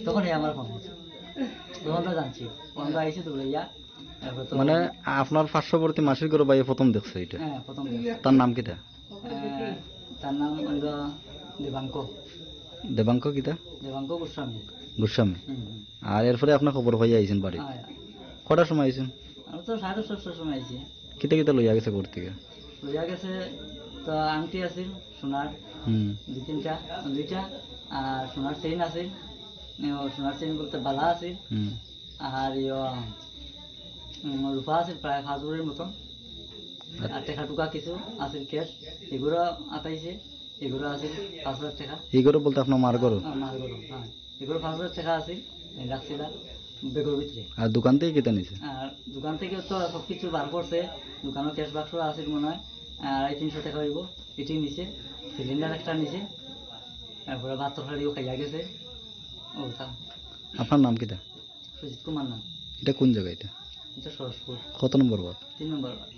তখন এ আমার ফোন করছে, তখন তো জানছি, ফোন তো আইসে দৌড়াইয়া। তারপর তো মানে আপনার পার্শ্ববর্তী মাসির ঘরে ভাইয়ে প্রথম দেখছে এটা? হ্যাঁ, প্রথম দেখছে। তার নাম কিটা? আহ, তার নাম হইল দেবাঙ্ক। দেবাঙ্ক কিটা? দেবাঙ্ক গোস্বামী। গোস্বামী। হুম, হুম। আর এরপরে আপনার খবর পাইয়া আইছেন বাড়ি? হ্যাঁ। কটার সময় আইছেন? আমি তো সাড়ে দশটার সময় আইছি। কিতা কিতা লইয়া গেছে ঘর থেকে? লইয়া গেছে তো আংটি আছিল সোনার, হুম। দুই তিনটা, দুইটা, আর সোনার চেইন আছিল, ও সোনার চেইন বলতে বালা আছিল, হুম। আর ইয়ো, উম, রূপা আছিল প্রায় পাঁচ ভরির মতন, আর টেকা টুকা কিছু আছিল ক্যাশ, এগুলো আতাইছে, এগুলো আছিল পাঁচ হাজার টাকা। এগুলো বলতে আপনার মার ঘর? হ্যাঁ, মার ঘর, হ্যাঁ। এগুলো পাঁচ হাজার টাকা আছিল, এই রাখছিলাম ব্যাগের ভিতরে। আর দোকান থেকে কিতা নিছে? আর দোকান থেকে তো সব কিছু বার করছে, দোকানও ক্যাশ বাক্স আছিল মনে হয়, আড়াই তিনশো টাকা হইব, এটি নিছে, সিলিন্ডার একটা নিছে, তারপরে ভাত তরকারিও খাইয়া গেছে। ও তা। আপনার নাম কিটা? সুজিত কুমার নাম। এটা কোন জায়গা এটা? এটা সরসপুর। কত নম্বর ওয়ার্ড? তিন নম্বর word.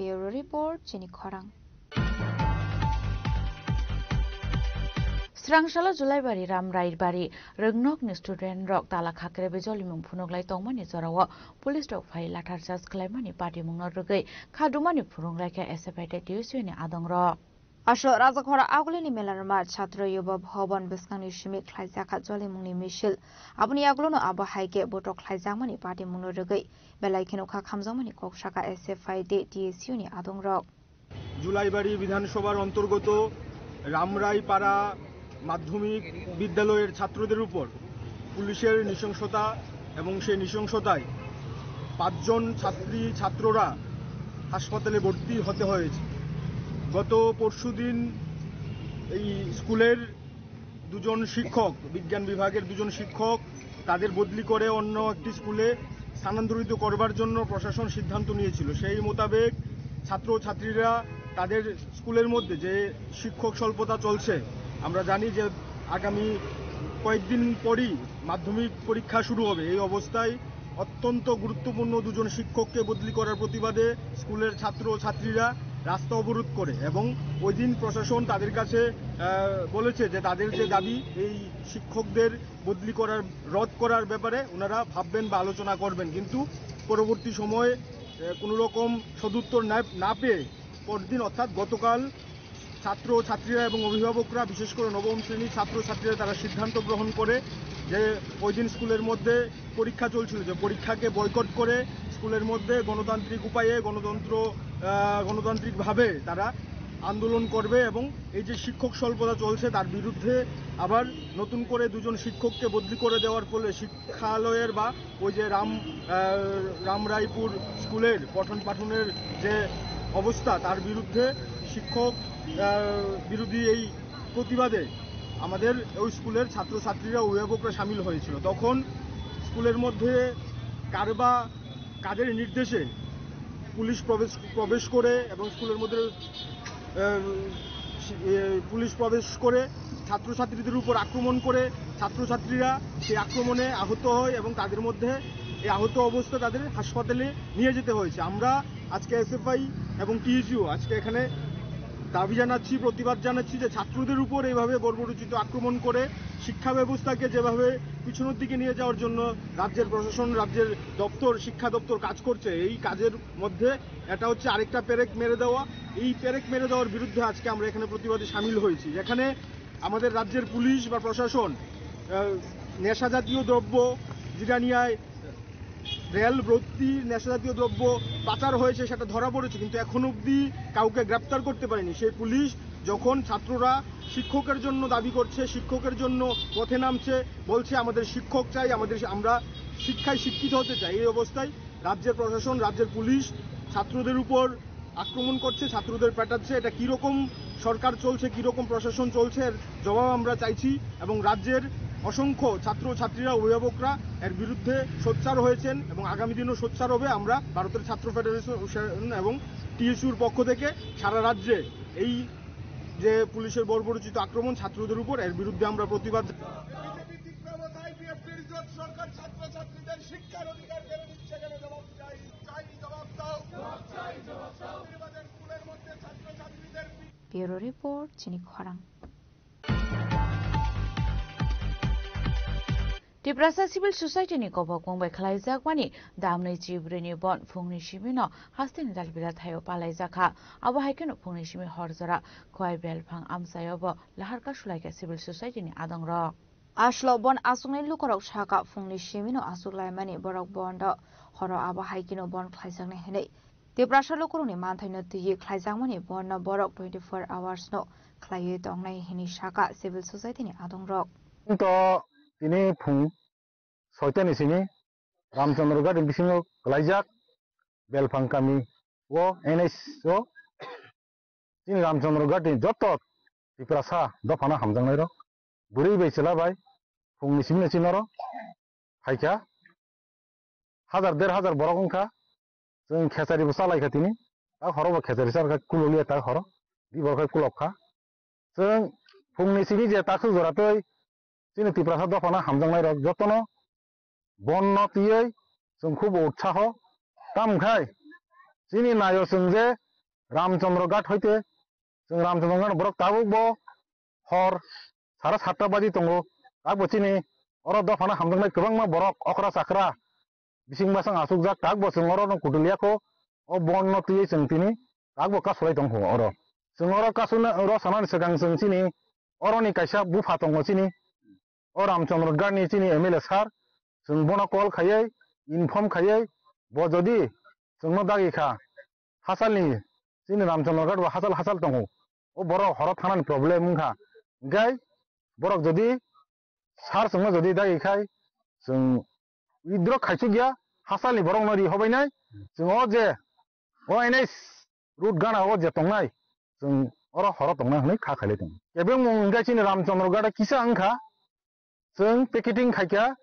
Bureau Report, Chini Khorang. Srangsalo Julaibari Ramraibari Rwngnokni student rok tala khakrebe jolimung phunuklai tongmani jorao police rok phai lathar charge khlaimani patimungno rwgwi khadumani phurunglaikha S F I tei T S U ni adongrok. Aswk Rajakhora Agulini Melarma Chhatro Yuba Bhaban bwskangni simi khlaijakha jolimungni misil. Aboni yagulono abo hai khe botok khlaijakmani patimungno rwgwi belai kheno kha khamjakmani kok sakha S F I tei T S U ni adongrok. Julaibari বিধানসভার অন্তর্গত রামরাইপাড়া মাধ্যমিক বিদ্যালয়ের ছাত্রদের উপর পুলিশের নৃশংসতা এবং সেই নৃশংসতায় পাঁচজন ছাত্রী ছাত্ররা হাসপাতালে ভর্তি হতে হয়েছে। গত পরশুদিন এই স্কুলের দুজন শিক্ষক, বিজ্ঞান বিভাগের দুজন শিক্ষক, তাদের বদলি করে অন্য একটি স্কুলে স্থানান্তরিত করবার জন্য প্রশাসন সিদ্ধান্ত নিয়েছিল। সেই মোতাবেক ছাত্র ছাত্রীরা তাদের স্কুলের মধ্যে যে শিক্ষক স্বল্পতা চলছে, আমরা জানি যে আগামী কয়েকদিন পরই মাধ্যমিক পরীক্ষা শুরু হবে। এই অবস্থায় অত্যন্ত গুরুত্বপূর্ণ দুজন শিক্ষককে বদলি করার প্রতিবাদে স্কুলের ছাত্র ও ছাত্রীরা রাস্তা অবরোধ করে এবং ওই দিন প্রশাসন তাদের কাছে, আহ, বলেছে যে তাদের যে দাবি, এই শিক্ষকদের বদলি করার, রদ করার ব্যাপারে ওনারা ভাববেন বা আলোচনা করবেন। কিন্তু পরবর্তী সময়ে, আহ, কোনো রকম সদুত্তর না, না পেয়ে পরদিন অর্থাৎ গতকাল ছাত্র ও ছাত্রীরা এবং অভিভাবকরা, বিশেষ করে নবম শ্রেণীর ছাত্র ছাত্রীরা, তারা সিদ্ধান্ত গ্রহণ করে যে ওই দিন স্কুলের মধ্যে পরীক্ষা চলছিল, যে পরীক্ষাকে বয়কট করে স্কুলের মধ্যে গণতান্ত্রিক উপায়ে গণতন্ত্র, আহ, গণতান্ত্রিকভাবে তারা আন্দোলন করবে এবং এই যে শিক্ষক স্বল্পতা চলছে তার বিরুদ্ধে আবার নতুন করে দুজন শিক্ষককে বদলি করে দেওয়ার ফলে শিক্ষালয়ের বা ওই যে রাম, আহ, রামরায়পুর স্কুলের পঠন পাঠনের যে অবস্থা, তার বিরুদ্ধে শিক্ষক, আহ, বিরোধী এই প্রতিবাদে আমাদের ওই স্কুলের ছাত্রছাত্রীরা, অভিভাবকরা সামিল হয়েছিল। তখন স্কুলের মধ্যে কারবা, কাদের নির্দেশে পুলিশ প্রবেশ, প্রবেশ করে এবং স্কুলের মধ্যে, আহ, সি-, এ, পুলিশ প্রবেশ করে ছাত্রছাত্রীদের উপর আক্রমণ করে। ছাত্রছাত্রীরা সেই আক্রমণে আহত হয় এবং তাদের মধ্যে এই আহত অবস্থা তাদের হাসপাতালে নিয়ে যেতে হয়েছে। আমরা আজকে এসএফআই এবং টিএসইউ আজকে এখানে দাবি জানাচ্ছি, প্রতিবাদ জানাচ্ছি যে ছাত্রদের উপর এইভাবে বর্বরোচিত আক্রমণ করে শিক্ষা ব্যবস্থাকে যেভাবে পিছনের দিকে নিয়ে যাওয়ার জন্য রাজ্যের প্রশাসন, রাজ্যের দপ্তর, শিক্ষা দপ্তর কাজ করছে, এই কাজের মধ্যে এটা হচ্ছে আরেকটা পেরেক মেরে দেওয়া। এই পেরেক মেরে দেওয়ার বিরুদ্ধে আজকে আমরা এখানে প্রতিবাদে সামিল হয়েছি, যেখানে আমাদের রাজ্যের পুলিশ বা প্রশাসন, আহ, নেশা জাতীয় দ্রব্য, জিরানিয়ায় রেল ভর্তি নেশা জাতীয় দ্রব্য পাচার হয়েছে, সেটা ধরা পড়েছে, কিন্তু এখন অবধি কাউকে গ্রেপ্তার করতে পারেনি। সেই পুলিশ যখন ছাত্ররা শিক্ষকের জন্য দাবি করছে, শিক্ষকের জন্য পথে নামছে, বলছে, "আমাদের শিক্ষক চাই, আমাদের, আমরা শিক্ষায় শিক্ষিত হতে চাই।" এই অবস্থায় রাজ্যের প্রশাসন, রাজ্যের পুলিশ ছাত্রদের উপর আক্রমণ করছে, ছাত্রদের পেটাচ্ছে। এটা কীরকম সরকার চলছে, কীরকম প্রশাসন চলছে, এর জবাব আমরা চাইছি। এবং রাজ্যের অসংখ্য ছাত্র ছাত্রীরা, অভিভাবকরা এর বিরুদ্ধে সোচ্চার হয়েছেন এবং আগামী দিনও সোচ্চার হবে। আমরা ভারতের ছাত্র ফেডারেশন এবং টিএসইউর পক্ষ থেকে সারা রাজ্যে এই যে পুলিশের বর্বরোচিত আক্রমণ ছাত্রদের উপর, এর বিরুদ্ধে আমরা প্রতিবাদ। বিজেপি তীব্র আইপিএফটির জোট সরকার ছাত্রছাত্রীদের শিক্ষার অধিকার কেড়ে নিচ্ছে কেন? জবাব চাই, চাই, জবাব দাও। বিরোধী পর চিনি খরাং। Tiprasa Civil Society ni kobok mung bai khlaijakmani damnwi chibrwini bon phungni simi no hasteni dalbila thaio palaijak kha. Abo hai kheno phungni simi hor jora Khowai Belphang amchaio bo lahar kasulaikha civil society ni adongrok. Aslo bon aswknai lukorok saka phungni simi no aswk laimani borok bondo horo abo hai kheno bon khlaijaknai hinwi Tiprasa lukurokni manthaino twiwi khlaijakmani bono borok twenty four hours no khlaiwi tongnai hinwi saka civil society ni adongrok. To tini phung soitani simi Ramchandra Ghat ni bisingo kwlaijak Belphang kami o N H o chini Ramchandra Ghat ni joto Tiprasa dophano hamjaknairok bwrwi bai chwla bai phungni simi no chini oro phaikha. Hajar der hajar borok wngkha. Chwng khechari bo chalaikha tini. Tak horo bo khechari charkha, kuloliya tak horo. Di borok khai kulok kha. Chwng phungni simi je takhuk jora twi chini Tiprasa dophano hamjaknai rok jotono bonno twiwi chwng khub utsaho. Tamkhai chini nayo chwng je Ramchandra Ghat hoite chwng Ramchandra Ghat borok tabuk bo hor sara satta baji tongo. Takbo chini oro dophano hamjaknai kwbangma borok okra chakra bising basang achukjak, takbo chwng oro no kutul yakho. O bon no twiwi chwng tini takbo kasulai tongkho oro. Chwng oro kasuna oro sanani swkang chwng chini oroni kaisa bupha tongo chini. O Ramchandra Ghat ni chini M L A sir, chwng bono call khaiwi, inform khaiwi, bo jodi chwngno dagi kha, hachalni chini Ramchandra Ghat bo hachal hachal tongo. O borok horo thanani problem wngkha. Hinkhe borok jodi sir chwngno jodi dagi khai, chwng withdraw khaisuk ya, hachalni borokno ri hobainai, chwng o je o N H route gana o je tongnai, chwng oro horo tongnai hwnwi kha khailai tongo. Kebengmung hinkhe chini Ramchandra Ghat kisa wngkha, chwng picketing khaikha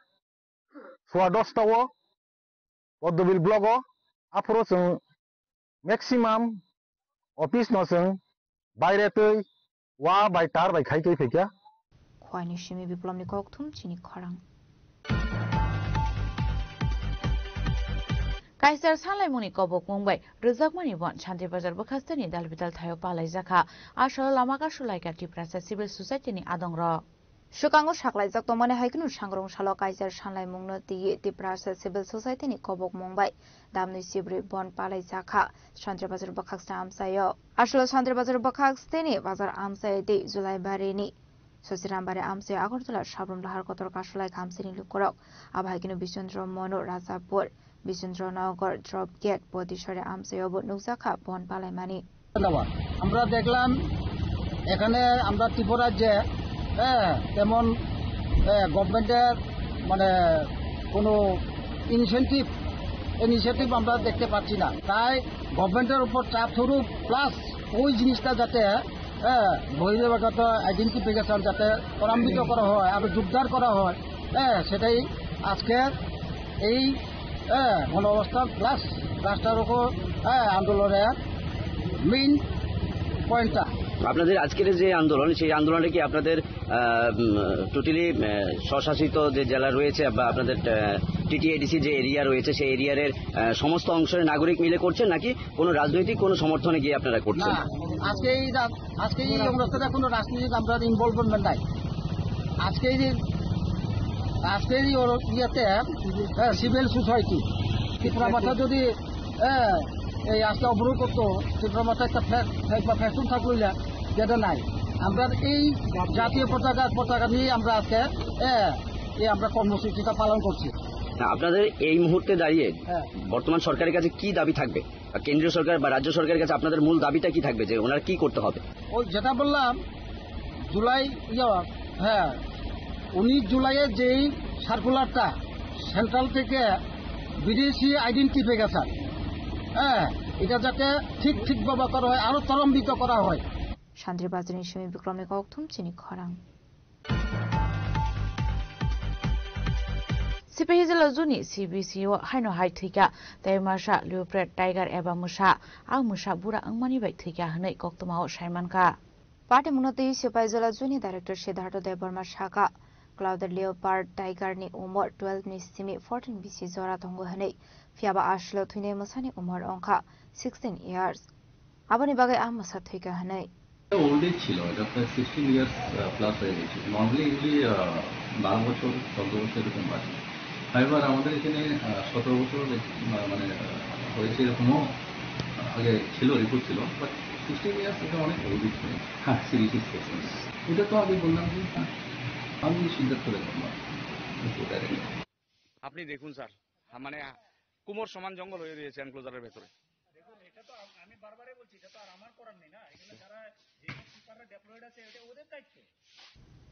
sua dosta o Poddobil block o, aphuru chwng maximum office no chwng baire twi wa bai tar bai khai twi phaikha. Khwaini simi Biplomni kokthum chini khorang. Kaiser sanlaimungni kobokmung bai rwjakmani bon Shanti Bazar bwkhasteni dalbidal thaio palaijakha. Asalo lama kasulaikha Tiprasa Civil Society ni adongrok. Swkango saklaijak tongmani hai kheno sangrong salo Kaiser sanlaimungno twiwi Tiprasa Civil Society ni kobokmung bai damnwi chibrwi bon palaijakha Shanti Bazar bwkhaksa amchaio. Asalo Shanti Bazar bwkhaksteni bazar amchai tei Julaibarini Sosiram Bari amchaio Agartala Sabrum Lahar Kotor Kasulai Khamsini lukurok. Abo hai kheno Biswendra Monu Rajapur, Biswendra Nagar, Drop Gate, Bodiswari amchaio bo nukjakha bon palaimani. ধন্যবাদ। আমরা দেখলাম এখানে আমরা ত্রিপুরা রাজ্যে, হ্যাঁ, তেমন, হ্যাঁ, গভর্নমেন্টের মানে কোনো ইনিশিয়েটিভ, ইনিশিয়েটিভ আমরা দেখতে পাচ্ছি না। তাই গভর্নমেন্টের উপর চাপ স্বরূপ প্লাস ওই জিনিসটা যাতে, হ্যাঁ, বহিরাগত আইডেন্টিফিকেশন যাতে ত্বরান্বিত করা হয়, আরো জোরদার করা হয়, হ্যাঁ, সেটাই আজকের এই, হ্যাঁ, গণঅবস্থান প্লাস রাস্তার উপর, হ্যাঁ, আন্দোলনের মেইন পয়েন্টটা। আপনাদের আজকের যে আন্দোলন, সেই আন্দোলনে কি আপনাদের, আহ, উম, টোটালি, আহ, স্বশাসিত যে জেলা রয়েছে বা আপনাদের, আহ, টিটিএডিসি যে এরিয়া রয়েছে, সেই এরিয়ার, আহ, সমস্ত অংশের নাগরিক মিলে করছেন, নাকি কোনো রাজনৈতিক কোনো সমর্থনে গিয়ে আপনারা করছেন? না, আজকে এই রা-, আজকে এই অবস্থাটা কোনো রাজনৈতিক আমরা ইনভলভমেন্ট নাই। আজকে এই যে, আজকে এই ওর ইয়েতে, হ্যাঁ, সিভিল সোসাইটি, ত্রিপুরা মথা যদি, হ্যাঁ, এই আজকে অবরোধ করতো, ত্রিপুরা মথা একটা ফ্ল্যাগ, ফ্ল্যাগ বা ফ্যাশন থাকলো না, যেটা নাই। আমরা এই জাতীয় পতাকা, পতাকা নিয়ে আমরা আজকে, হ্যাঁ, এই আমরা কর্মসূচিটা পালন করছি। না, আপনাদের এই মুহূর্তে দাঁড়িয়ে হ্যাঁ। বর্তমান সরকারের কাছে কি দাবি থাকবে? বা কেন্দ্রীয় সরকার বা রাজ্য সরকারের কাছে আপনাদের মূল দাবিটা কি থাকবে, যে ওনারা কি করতে হবে? ওই যেটা বললাম, জুলাই, ইয়ে, হ্যাঁ, উনিশ জুলাইয়ে যেই সার্কুলারটা সেন্ট্রাল থেকে বিদেশি আইডেন্টিফিকেশন, হ্যাঁ, এটা যাতে ঠিক ঠিকভাবে করা হয়, আরো ত্বরান্বিত করা হয়। Shanti Bazar ni simi Bikromni kokthum chini khorang. Sipahi jila juni C B C o haino hai thwikha, tei masa leopard, tiger eba mwsa, a mwsa bura wngmani bai thwikha hwnwi koktwmao saimankha. Party mungno twi Sipaijala Zoo ni Director Siddhartha Debbarma saka, Clouded Leopard Tiger ni umor twelve ni simi fourteen bisi jora tongo hwnwi, phiyaba aswklo thwinai mwsani umor wngkha sixteen years. Aboni bagwi a mwsa thwikha hwnwi. Old age ছিল, এটা প্রায় sixteen years plus হয়ে গেছে। নর্মালি এগুলি আহ, বারো বছর, চোদ্দ বছর এরকম বাজে। হাইবার আমাদের এখানে আহ, সতেরো বছর আহ, মানে আহ, হয়েছে এরকমও আহ, আগে ছিল, রিপোর্ট ছিল, বাট সিক্সটিন ইয়ার্স এটা অনেক ওল্ড এজ। হ্যাঁ, সিরিয়াসলি স্পেসিমেন। এটা তো আগে বললাম যে হ্যাঁ, আমি সিদ্ধার্থ রেখে আপনি দেখুন স্যার, হ্যাঁ, মানে কুমোর সমান জঙ্গল হয়ে রয়েছে এনক্লোজারের ভেতরে।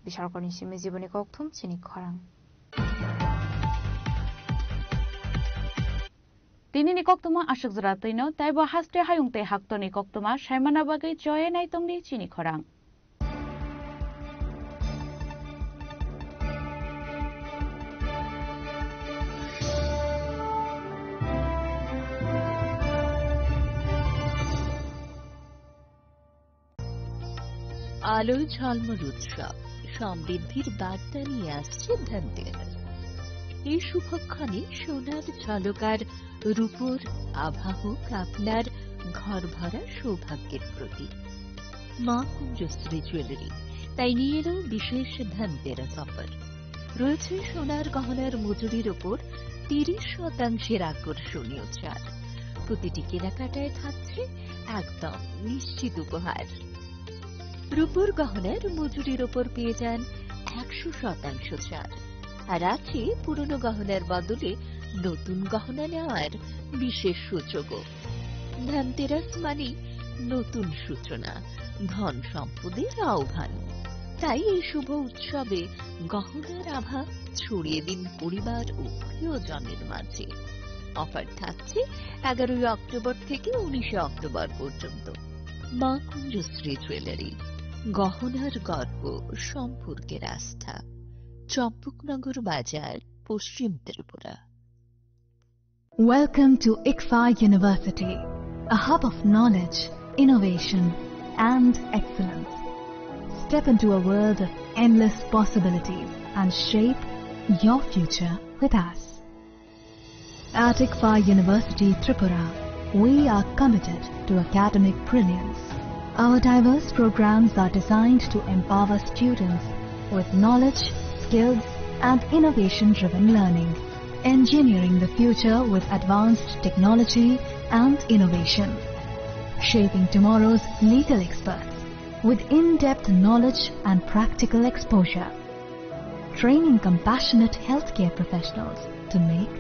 Bishal Korni simi jiboni kokthum chini khorang. Tini ni koktuma aswk jora twino, taibo haste hayung tei haktorni koktuma saimana bagwi choye naitongni chini khorang. আলোয় ঝলমল উৎসব, সমৃদ্ধির বার্তা নিয়ে আসছে ধনতেরাস। এই শুভক্ষণে সোনার ঝলকার রূপোর আভা হোক আপনার ঘর ভরা সৌভাগ্যের প্রতীক। মা কুঞ্জশ্রী জুয়েলারি তাই নিয়ে এলো বিশেষ ধনতেরাস অফার। রয়েছে সোনার গহনার মজুরির ওপর তিরিশ শতাংশের আকর্ষণীয় ছাড়। প্রতিটি কেনাকাটায় থাকছে একদম নিশ্চিত উপহার। রূপোর গহনার মজুরির ওপর পেয়ে যান একশো শতাংশ ছাড়, আর আছে পুরনো গহনার বদলে নতুন গহনা নেওয়ার বিশেষ সুযোগও। ধনতেরাস মানে নতুন সূচনা, ধন সম্পদের আহ্বান। তাই এই শুভ উৎসবে গহনার আভা ছড়িয়ে দিন পরিবার ও প্রিয়জনের মাঝে। অফার থাকছে এগারোই অক্টোবর থেকে উনিশে অক্টোবর পর্যন্ত। মা কুঞ্জশ্রী জুয়েলারি, গহনার গর্ব, সম্পর্কের আস্থা, চম্পকনগর বাজার, পশ্চিম Tripura. Welcome to ICFAI University, a hub of knowledge, innovation, and excellence. Step into a world of endless possibilities and shape your future with us. At ICFAI University Tripura, we are committed to academic brilliance. Our diverse programs are designed to empower students with knowledge, skills, and innovation-driven learning. Engineering the future with advanced technology and innovation. Shaping tomorrow's legal experts with in-depth knowledge and practical exposure. Training compassionate healthcare professionals to make